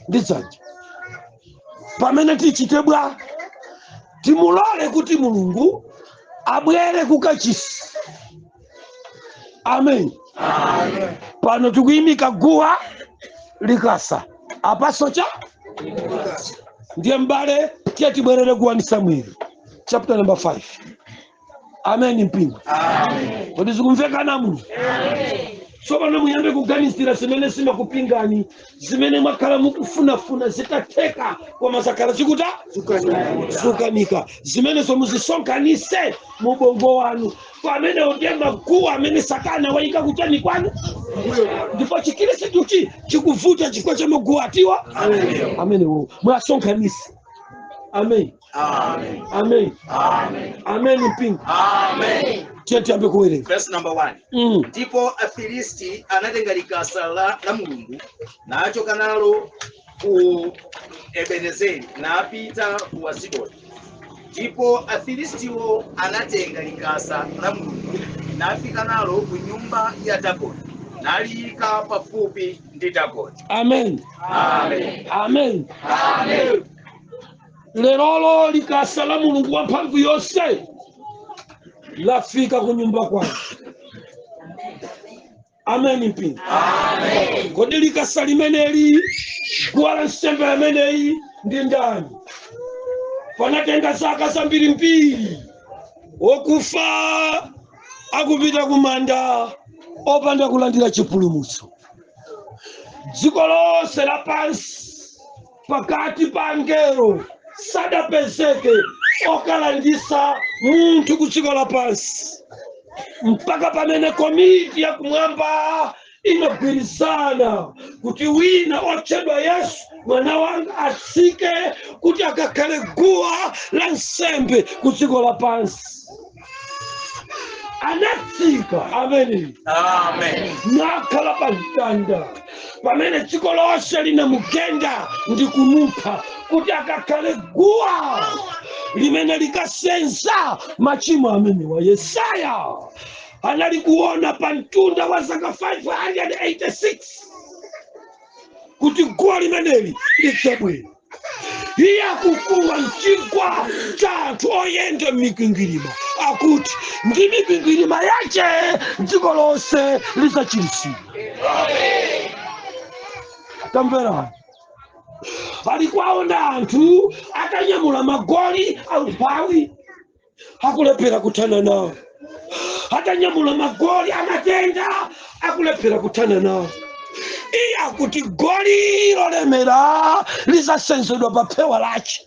ndi dzanja. Pamene tichite bwa, timulole kuti Mulungu abwere kukachisi. Amen. Pano tikuyimika guwa, likasa apaso cha ndiye. Mbale, tiye tibwerere ku 1 Samuel chapter number 5. Amen, mpingo. Kodi zikumvekana muno? Tsopano muyambe kuganizira zimene zimakupingani, zimene mwakhala mukufunafuna zitatheka koma zakhala zikuta zikukanika. Zimenezo muzisonkhanise mu bongo wanu pamene ndiye maguwa amene Satana wayika kuchani kwanu, ndipo Chikhristuchi chikuvuta chifukwa cha maguwa atiwa amenewo. Mwasonkhanise. Amen. Amen. Amen. Amen. Amen, mpingo. Amen. Tiye tiyambe kuwerenga. Verse number 1. Ndipo Afilisti anatenga likasa la Mulungu nachoka nalo ku Ebenezeri napita ku Asidodi. Ndipo Afilistiwo anatenga likasa la Mulungu nafika nalo ku nyumba ya Dagoni naliyika pafupi ndi Dagoni. Amen. Amen. Amen. Amen. Lerolo likasa la Mulungu wamphamvu yonse lafika ku nyumba kwanu. Amen, mpingo. Kodi likasa limeneli, guwa la nsembe limeneyi ndi ndani? Panatenga zaka zambirimbiri wokufa akupita kumanda opanda kulandira chipulumutso. Dziko lonse lapansi, pakati pa angelo sadapezeke okalandisa munthu ku dziko lapansi, mpaka pamene komiti yakumwamba inagwirizana kuti wina otchedwa Yesu mwana wanga atsike kuti akakhale guwa la nsembe ku dziko lapansi. Anatsika. Ameni. Amen. Nakhala pa mtanda pamene dziko lonse linamugenda ndi kumupha kuti akakhale guwa limene likasenza machimo amenewa. Yesaya anali kuona pa mtunda wa zaka 586 kuti guwa limeneli lidzabwera. Iye akukuwa mchigwa cha anthu oyenda m'mikwingwirima, akuti ndi mikwingwirima yace dziko lonse lidzachiritsidwa. Tamverani, ali kwaona anthu atanyamula magoli aumphawi akulephera kuthana nawo, atanyamula magoli amatenda akulephera kuthana nawo. Iye akuti goli lolemera lizasenzedwa pa phewa lace.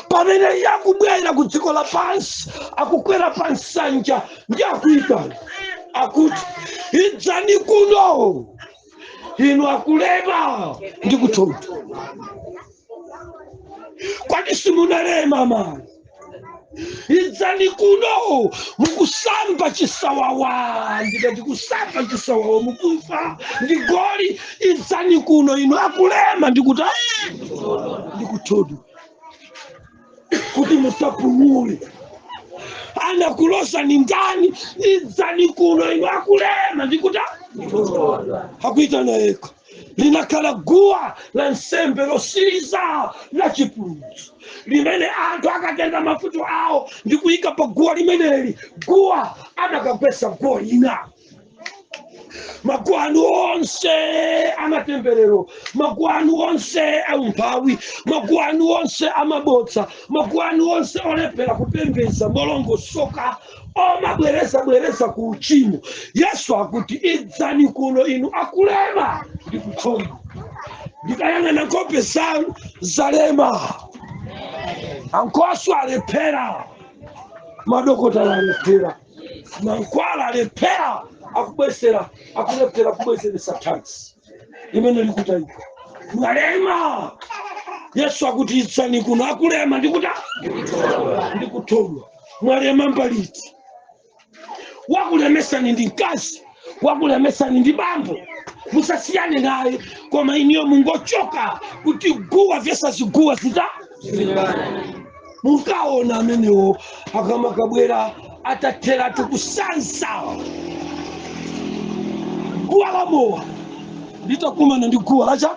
Pamene iye akubwera ku dziko lapansi, akukwera pa nsanja ndi akuyitana, akuti, "Idzani kuno inu akulema ndi kuthodwa." Kwati simunalema mani? Idzani kuno mukusamba chisawawa. Ndikati kusamba chisawawa, mukufa ndi goli. Idzani kuno inu akulema ndikuta ndikuthodwa kuti musapumule. Anakulosa ni ndani? Idzani kuno inu akulema ndikuta. Akuitana yekha. Linakhala guwa la nsembe losiriza la chipulumutso limene anthu akatenga mafuta awo ndi kuyika pa guwa limeneli, guwa amakagwesa guwa lina. Maguwa anu onse amatemberero, maguwa anu onse aumphawi, maguwa anu onse amabodza, maguwa anu onse olephera kupembedza molongosoka, omabwereza bwereza ku uchimo, Yesu akuti, "Idzani kuno inu akulema ndi kuthodwa." Ndikayang'ana nkhope zanu, zalema, ankoso alephera. Madokotala alephera, mankhwala alephera, akubwesera, akulephera kubweseresa thanzi limene likutayika. Mwalema, Yesu akuti idzani kuno akulema ndikuta ndikuthodwa. Mwalema mbaliti, wakulemesani ndi mkazi, wakulemesani ndi bambo, musasiyane naye, koma iniyo mungochoka kuti guwa versus guwa zita. Munkaona amenewo akamakabwera atatheratu kusansa guwa la mowa litakumana ndi guwa lacha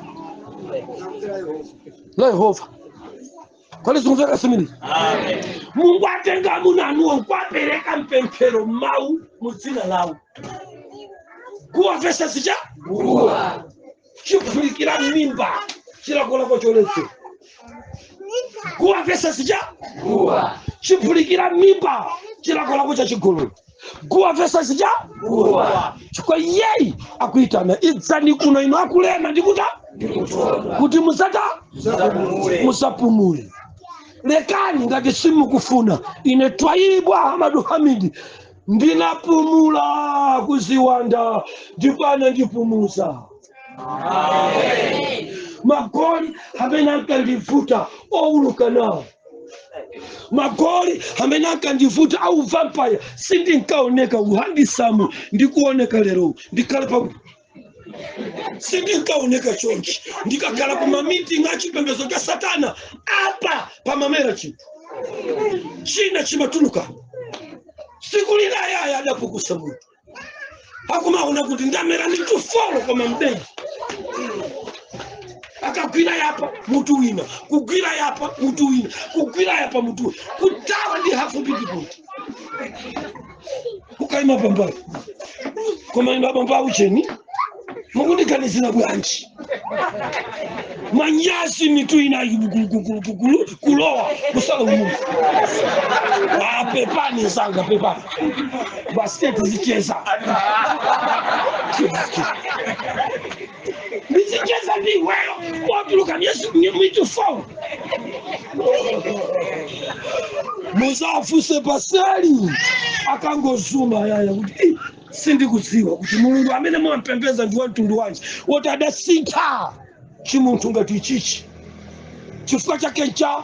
la Yehova. Kwali zikumveka simili? Amen. Mungu atenga amuna anuwo nkwapereka mpemphero mawu mu dzina lawo. Guwa versus cha Guwa. chiphulikira mimba chilakolako choledzera. Guwa versus cha Guwa. chiphulikira mimba chilakolako cha chigololo. Guwa versus cha Guwa. chifukwa iyeyi akuitana idzani kuno ino akulema ndikuta Ndikuthodwa. kuti musata Musapumule. musapumule. Lekani ngati simukufuna, ine Twaibu Ahmadu Hamidi ndinapumula kuziwanda ndipo anandipumuza. Magoli amene ankandivuta owuluka nawo, magoli amene ankandivuta au vampire, sindinkaoneka uhandisamu ndikuoneka lero ndikhale pa sindinkaoneka chonchi, ndikakhala ku mamiting achipembedzo cha satana apa pamamera chinthu china chimatuluka. Siku lina yaya adapukusa munthu akumaona kuti ndamera ndi tufolo, koma mdengi akagwira yapa mutu wina, kugwira yapa mutu wina, kugwira yapa mutu wina, kutawa ndi hafu pitipoti kukaima pambali. Koma ino abambo aucheni mukundiganizira bwanji? Manyazi mitu inayi kulowa kusala umunthu. Pepani zanga, pepani basi, tizicheza, ndizicheza ndi iweyo watuluka mitu 4. Muzafuse paseli akangozuma yaya kuti "Ih, sindikudziwa kuti Mulungu amene mumampembeza ndi wamtundu wanji woti adasintha chimunthu ngati ichichi. Chifukwa chake ncha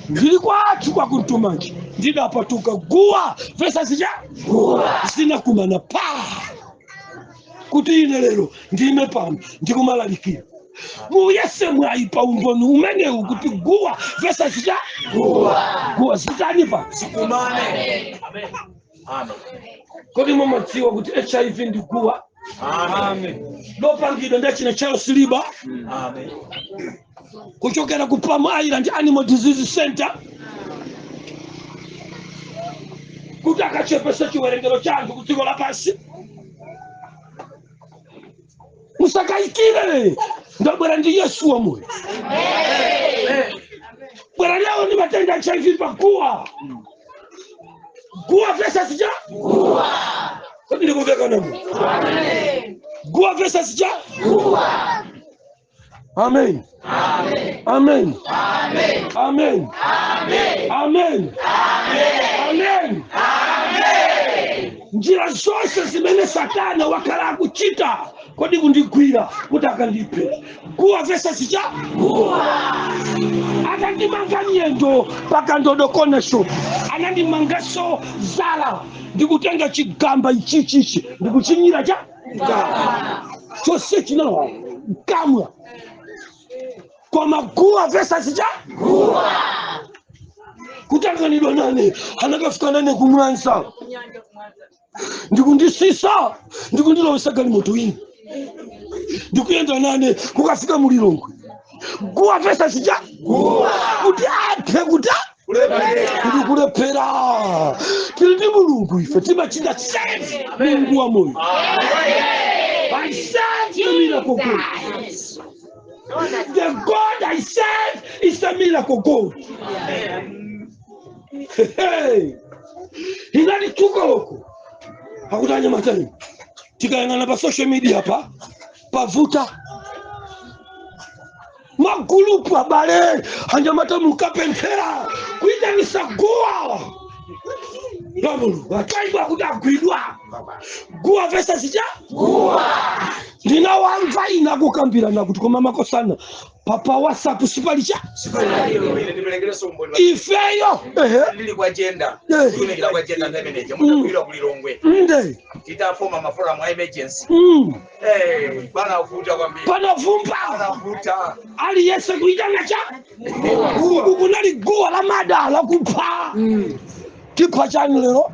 ndili kwathu kwakuntumanji ndidapatuka guwa versus cha Guwa. zinakumana pa kuti ine lero ndime pano ndikumalalikira. Muyese mwayi pa umboni umenewu kuti guwa versus cha Guwa. guwa zitani pa Kumane. Amen. Kodi mumadziwa kuti HIV ndi guwa Amen. lopangidwa ndi achina Charles Liba Amen. kuchokera ku Palm Island Animal Disease Center kuti akachepesa chiwerengero cha anthu ku dziko lapansi? Musakayikire, ndabwera ndi Yesu wa moyo. Bwera leo ndi matenda a HIV pa guwa. Guwa versus cha Guwa. Kodi ndikumveka namo? Guwa versus cha Guwa. Amen. Amen. Amen. Amen. Amen. Amen. Amen. Njira zonse zimene satana wakhala akuchita kodi kundigwira kuti akandiphe, guwa versus cha Guwa. Atandimanga nyendo pakandodo corner shop, anandimangaso zala ndikutenga chigamba ichichichi ndikuchinyira cha chose chinalowa mkamwa, koma guwa versus cha Guwa. Kutanganidwa nane anakafika nane kumwanza ndikundisisa ndikundilowesa galimoto ine ndikuyenda nane kukafika mulilongwe. Guwa versus cha Guwa. Kuti aphe kuti kuti kulephera. Tili ndi Mulungu, ife timachita serve Mulungu wa moyo. I serve the miracle God. The God I serve is the miracle God. Hey. Inali tukoloko akuti anyamatani tikayang'ana pa social media pa pavuta magulupu abale anyamata mukapemphera kuitanisa guwa. La Mulungu atwaibwa kuti agwidwa. Guwa versus cha ndinawamva ina kukambirana kuti koma makosana papa WhatsApp sipali cha Ine ndiperekereso umboni ifeyo ehe ndili kwa jenda kutumikira kwa jenda nthawi imeneja mutagwirwa ku Lilongwe titafoma maforum a emergency. Panavuta kwambiri. Panavumba. Panavuta. Aliyense kuitana cha uku kunali guwa la mada lakupha. Tipha chani lero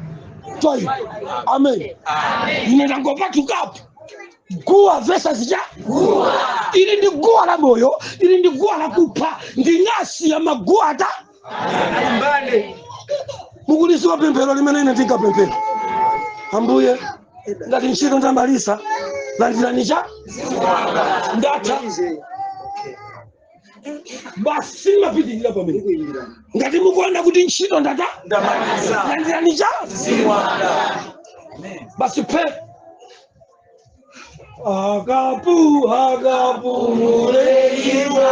twai. Amen. Ine ndangopatukapo guwa versus cha ili ndi guwa la moyo, ili ndi guwa la kupha, ndi nyasi ya maguwa ata Mbande. Mukulisiwa pemphero limene ine ndinkapemphera: Ambuye, ngati ntchito ndamalisa, landirani cha ndatha basi, simapitirira pamene. Ngati mukuona kuti ntchito ndata Ndamaliza. Landirani cha Ziwanda. Basi phe akapu akapumuleiwa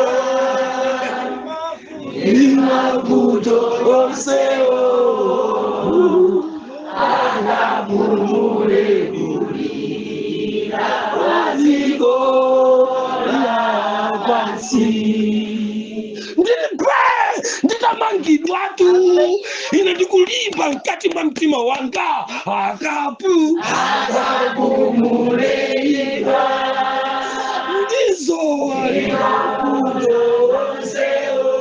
imavuto onsewo akapumule kulira dziko lapansi. Ndili phe nditamangidwatu, ine ndikulimba mkati mwa mtima wanga akapu akapumuleiwa ndizo mavuto onsewo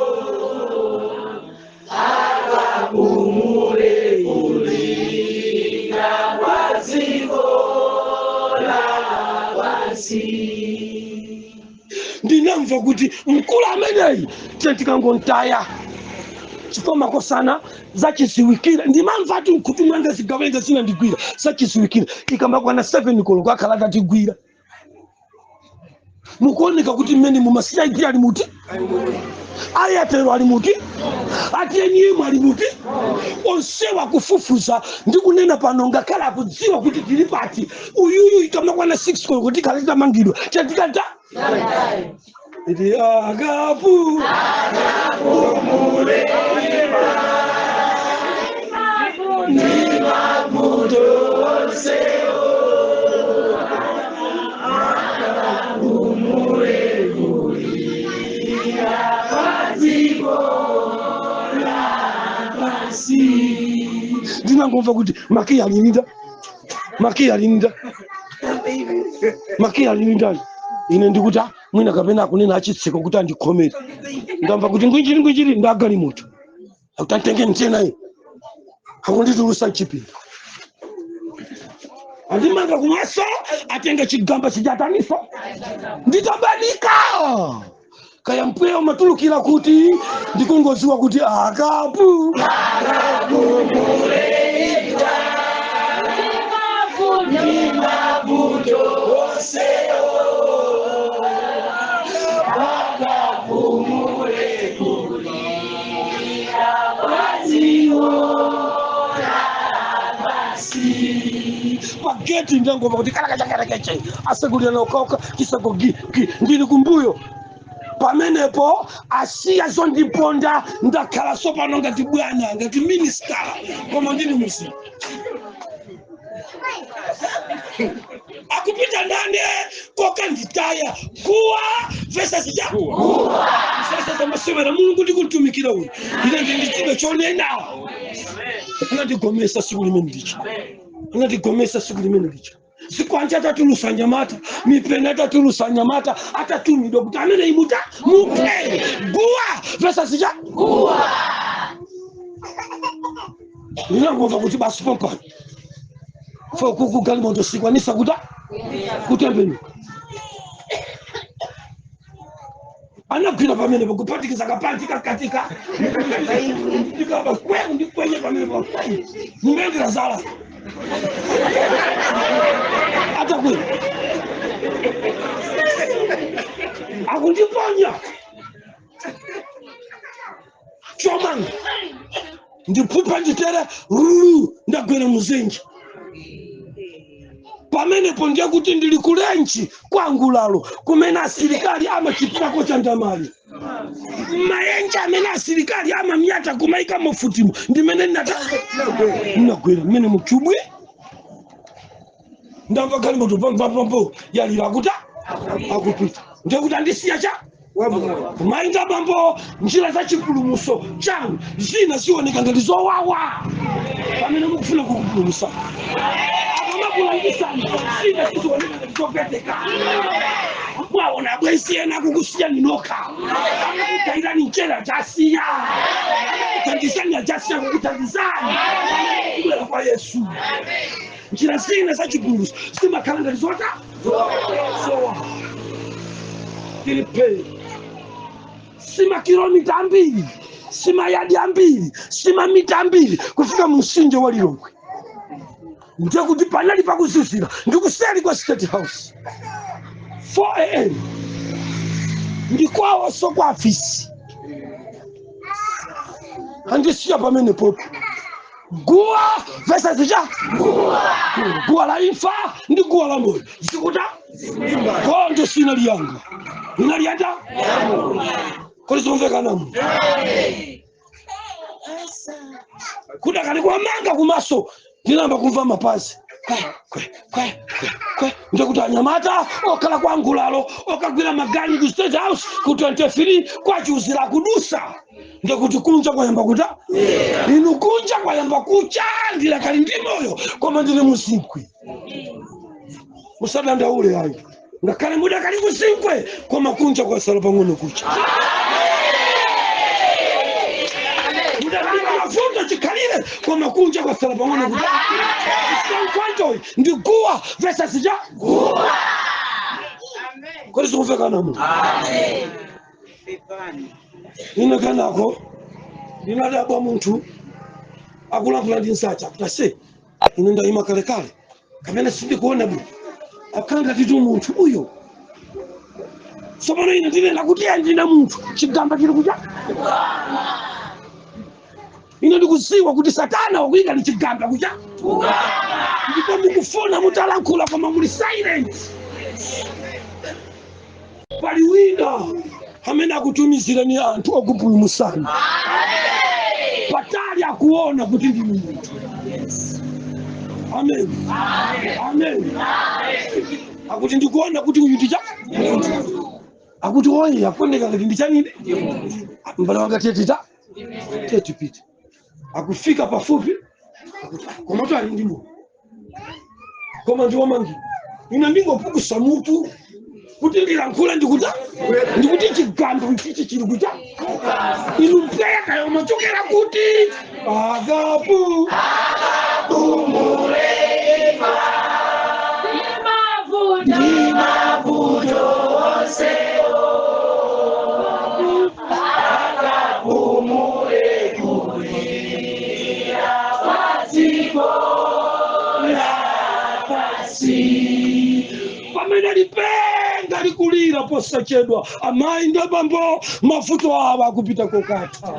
akapumule kulira kwa dziko lapansi. Ndinamva kuti mkulu ameneyi tikangontaya chifukwa makosana zachiziwikira. Ndimamva ati mkhutu mwanga zigawenga zinandigwira zachiziwikira ikamakwana 7 koloko akhala atatigwira. Mukuoneka kuti mmene mumasiyaikira ali muti ayatero ali muti atiyenimu ali muti onsewa kufufuza ndikunena pano ngakhale akudziwa kuti tili pati. Uyuyu ikamakwana 6 koloko tikhala titamangidwa chatikata iti akapu ndi mavuto onsewo akapumule kulira kwa dziko lapansi. Ndinangomva kuti makiyi alininda, makiyi alininda, makiyi alinindani. Ine ndikuti ah, mwina kapena akunena achitseko kuti andikhomere. Ndamva kuti ngwinjiri ngwinjiri ndagalimoto akuti antengeni tena akunditulusa mchipinda andimanga kumaso atenga chigamba chijataniso nditabanika kaya mpweya umatulukira kuti ndikungoziwa kuti akapu akapumule kulira kwa dziko lapansi. Pageti ndangomva kuti kalakachakalakache asekulira nokoka chiseko gi gi ndili kumbuyo pamenepo asiya zondiponda ndakhala sopano ngati bwana ngati minista koma ndili musi akupita ndane koka nditaya guwa versus ja versus amasewera. Mulungu ndikutumikira uyu ine ndindichibe chonena anandigomesa siku limene licha anandigomesa siku limene licha sikwanja atatulusa nyamata mipeni atatulusa nyamata atatumidwa kuti amene imuta muphe guwa versus ja ndinangomva kuti basi pompano fo kukugalimoto sikwanisa kuta kutembenuka anagwira pamene pakupatikiza kapanti kakatika ndikaba kweku ndikwenye pamene pakwenye mumendera zala atakwera akundiponya chomanga ndiphupha nditere ruru ndagwera muzenji pamenepo ndiye kuti ndili kulenchi kwangulalo kumene asilikali amachitirako chandamali. Mayenje amene asilikali amamyata kumaika mufutimo ndimene ndinagwera mmene muchubwe. Ndamva galimoto pampapampo yalira akuta akupita, ndekuti andisiya cha mainga bambo. Njira za chipulumuso chanu zina zioneka ngati zowawa pamene mukufuna kukupulumusa, akamakulangisani zina zizioneka ngati zopweteka. Mwaona abwezi ena akukusiya ninoka, akukutayirani njera chasiya, akukuthandizani achasiya kukuthandizani kubwera kwa Yesu. Njira zina za chipulumuso zimakhala ngati zota zowawa. Tilipe simakilomita ambiri, simayadi ambiri, simamita ambiri kufika mumsinje wa Lilongwe. Ndekuti panali pakuzizira ndikuseri kwa State House 4 a.m. ndikwawo so kwa afisi andisiya pamene popo. Guwa versus cha guwa la imfa ndi guwa la moyo zikuta nkhondo. Sinali yanga, inali yanda kodi zomvekanamo kudakali kwamanga kumaso. Ndinamba kumva mapazi kwe kwe kwe kwe kwe, ndikuti anyamata okhala kwa ngulalo okagwira maganyu ku State House ku 23 kwachuzira kudusa. Ndikuti kunja kwayamba kuta inu, kunja kwayamba kucha. Ndilakali ndi moyo koma ndili muzinkwi. Musadandaule ayi, ngakhale mudakali kuzinkwe koma kunja kwasala pang'ono kucha. Mudakali mavuto chikhalire koma kunja kwasala pang'ono kucha. Nkwantoyi ndi guwa versus cha kodi sikumvekanamo. Ine kanako ndinadabwa munthu akulankhula ndi nsacha akuti ase ine ndayima kalekale kapena sindikuona bwino, akhala ngati tu munthu uyo. Tsopano ine ndinena kuti iye ndine munthu, chigamba chili kucha. Ine ndikuziwa kuti Satana wakuyika ni chigamba kucha, ndipo mukufuna mutalankhula koma muli silent. Pali wina amene akutumizirani anthu okupulumusani patali, akuona kuti ndi munthu. Amen, amen. Akuti ndikuona kuti uyu ndicha munthu, akuti oye akuoneka ngati ndichanine mbale wanga. Tetita tetipite akufika pafupi akuti koma ali ndi moyo koma ndiwomangira. Ine ndingopukusa mutu kuti ndilankhule, ndikuta ndikuti chigambo ichichi chili kucha inu mpweya kaya umachokera kuti akapu Ndi mavuto onsewo akapumule kulira padziko lapansi. Pamene lipenga likulira posachedwa, amayi ndi abambo, mavuto awa akupita kokatha,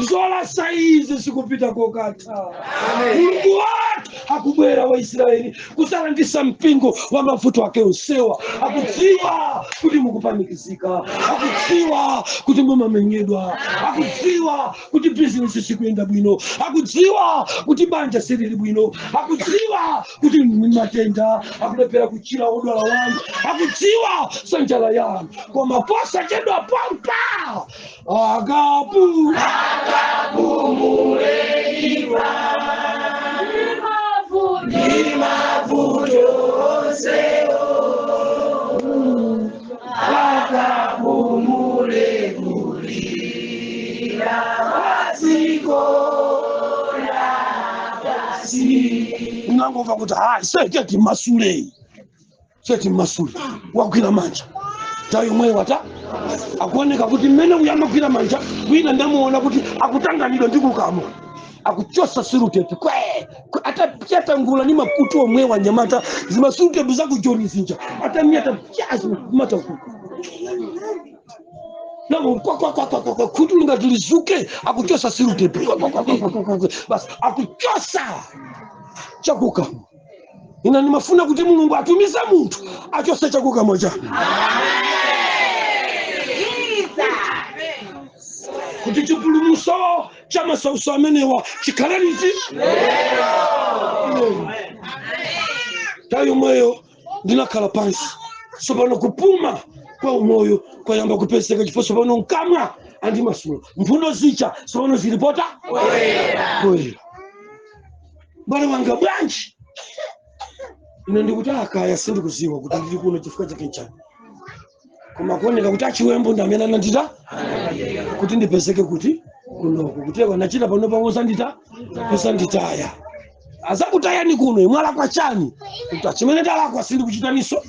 zolasa izi zikupita kokatha. Mulungu wathu akubwera wa Israeli kusalandisa mpingo wa mavuto ake onsewa. Akudziwa kuti mukupanikizika, akudziwa kuti mumamenyedwa, akudziwa kuti bizinesi sikuyenda bwino, akudziwa kuti banja silili bwino, akudziwa kuti matenda akulephera kuchira odwala wanu, akudziwa sanjala yanu, koma posachedwa pompa akapu Akapumuleiwa ndi mavuto onsewo akapumule kulira padziko lapansi. Nangomva kuti hayi, secheti masule, seti masule wagwira manja tayo mwe wata akuoneka kuti mmene uyu amagwira manja wina ndamuona kuti akutanganidwa ndi kukamwa akuchosa sellotape kwe kwe, atapyatangula ni makutu omwe wanyamata zimasellotape zakujoni zinja atamyata pya zimata namo kwa kwa kwa kwa kwa kwa khutu lingati lizuke akuchosa sellotape kwa kwa kwa kwa kwa kwa kwa basi akuchosa chakukamwa. Ina nimafuna kuti Mulungu atumize munthu achose chakukamwa chanu. Kuti chipulumutso cha masautso amenewa chikhale liti? Lero. Nthawi yomweyo ndinakhala pansi. Tsopano kupuma kwa umoyo kwayamba kupezeka, chifukwa tsopano mkamwa andimasula, mphuno zija tsopano zilipota poyera. Bale wanga, bwanji? Ine ndikuti akaya, sindikuziwa kuti ndili kuno chifukwa chake nchani, koma kuoneka kuti achiwembu ndi amene anandita kuti ndipezeke kuti kunoko, kuti anachita pano pamwe osandita, osanditaya. Azakutayani kuno, imwalakwa chani? Kuti chimene ndalakwa sindikuchitaniso,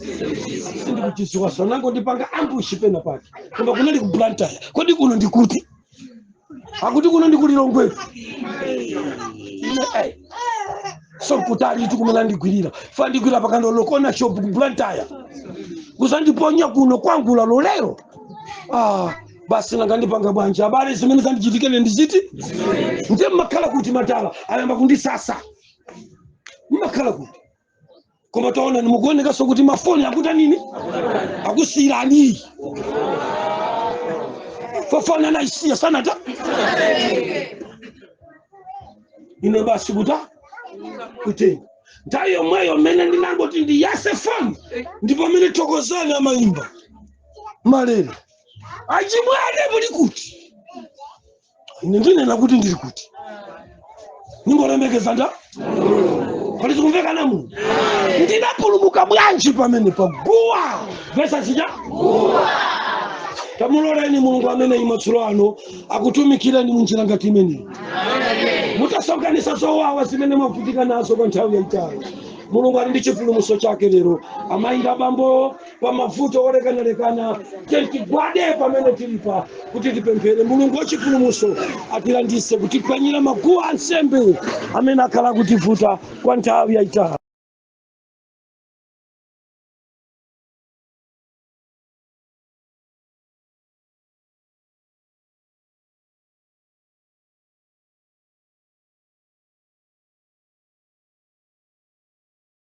sindikuchiziwaso, nangondipanga ambush pena pake. Koma kunali ku Blantyre, kodi kuno ndikuti? Akuti kuno ndikulilongwetu. Ine so kutali tu kumene andigwirira, fa ndigwira pakandolo kona shop ku Blantyre, kuzandiponya kuno kwangula lolero. Ah, basi nanga ndipanga bwanji, abale? Zimene zandichitikene ndiziti? Ndiye mmakhala kuti matala ayamba kundisasa, mmakhala kuti. Koma taona, nimukuonekanso kuti mafoni akuta nini, akusiyirani fofoni, anayisiya sanata. Ine basi kuta kutenga nthawi yomweyo mmene ndinangoti ndiyase foni, ndipo mmene Thokozani amayimba malere, "Achimwene muli kuti?" Ine ndinena kuti ndili kuti, ningolemekeza nda pali zikumveka namu. Ndinapulumuka bwanji pamene paguwa vesa chija? Tamuloleni Mulungu amene imadzulo ano akutumikireni munjira ngati imeneyi. Mutasonkhanitsa zowawa zimene mwavutika nazo kwa nthawi yayitali, Mulungu ali ndi chipulumutso chake lero. Amayi ndi abambo, pa mavuto olekanalekana, tigwade pamene tilipa kuti tipemphere Mulungu wachipulumutso atilandise, kutiphwanyira maguwa ansembe amene akhala kutivuta kwa nthawi yayitali.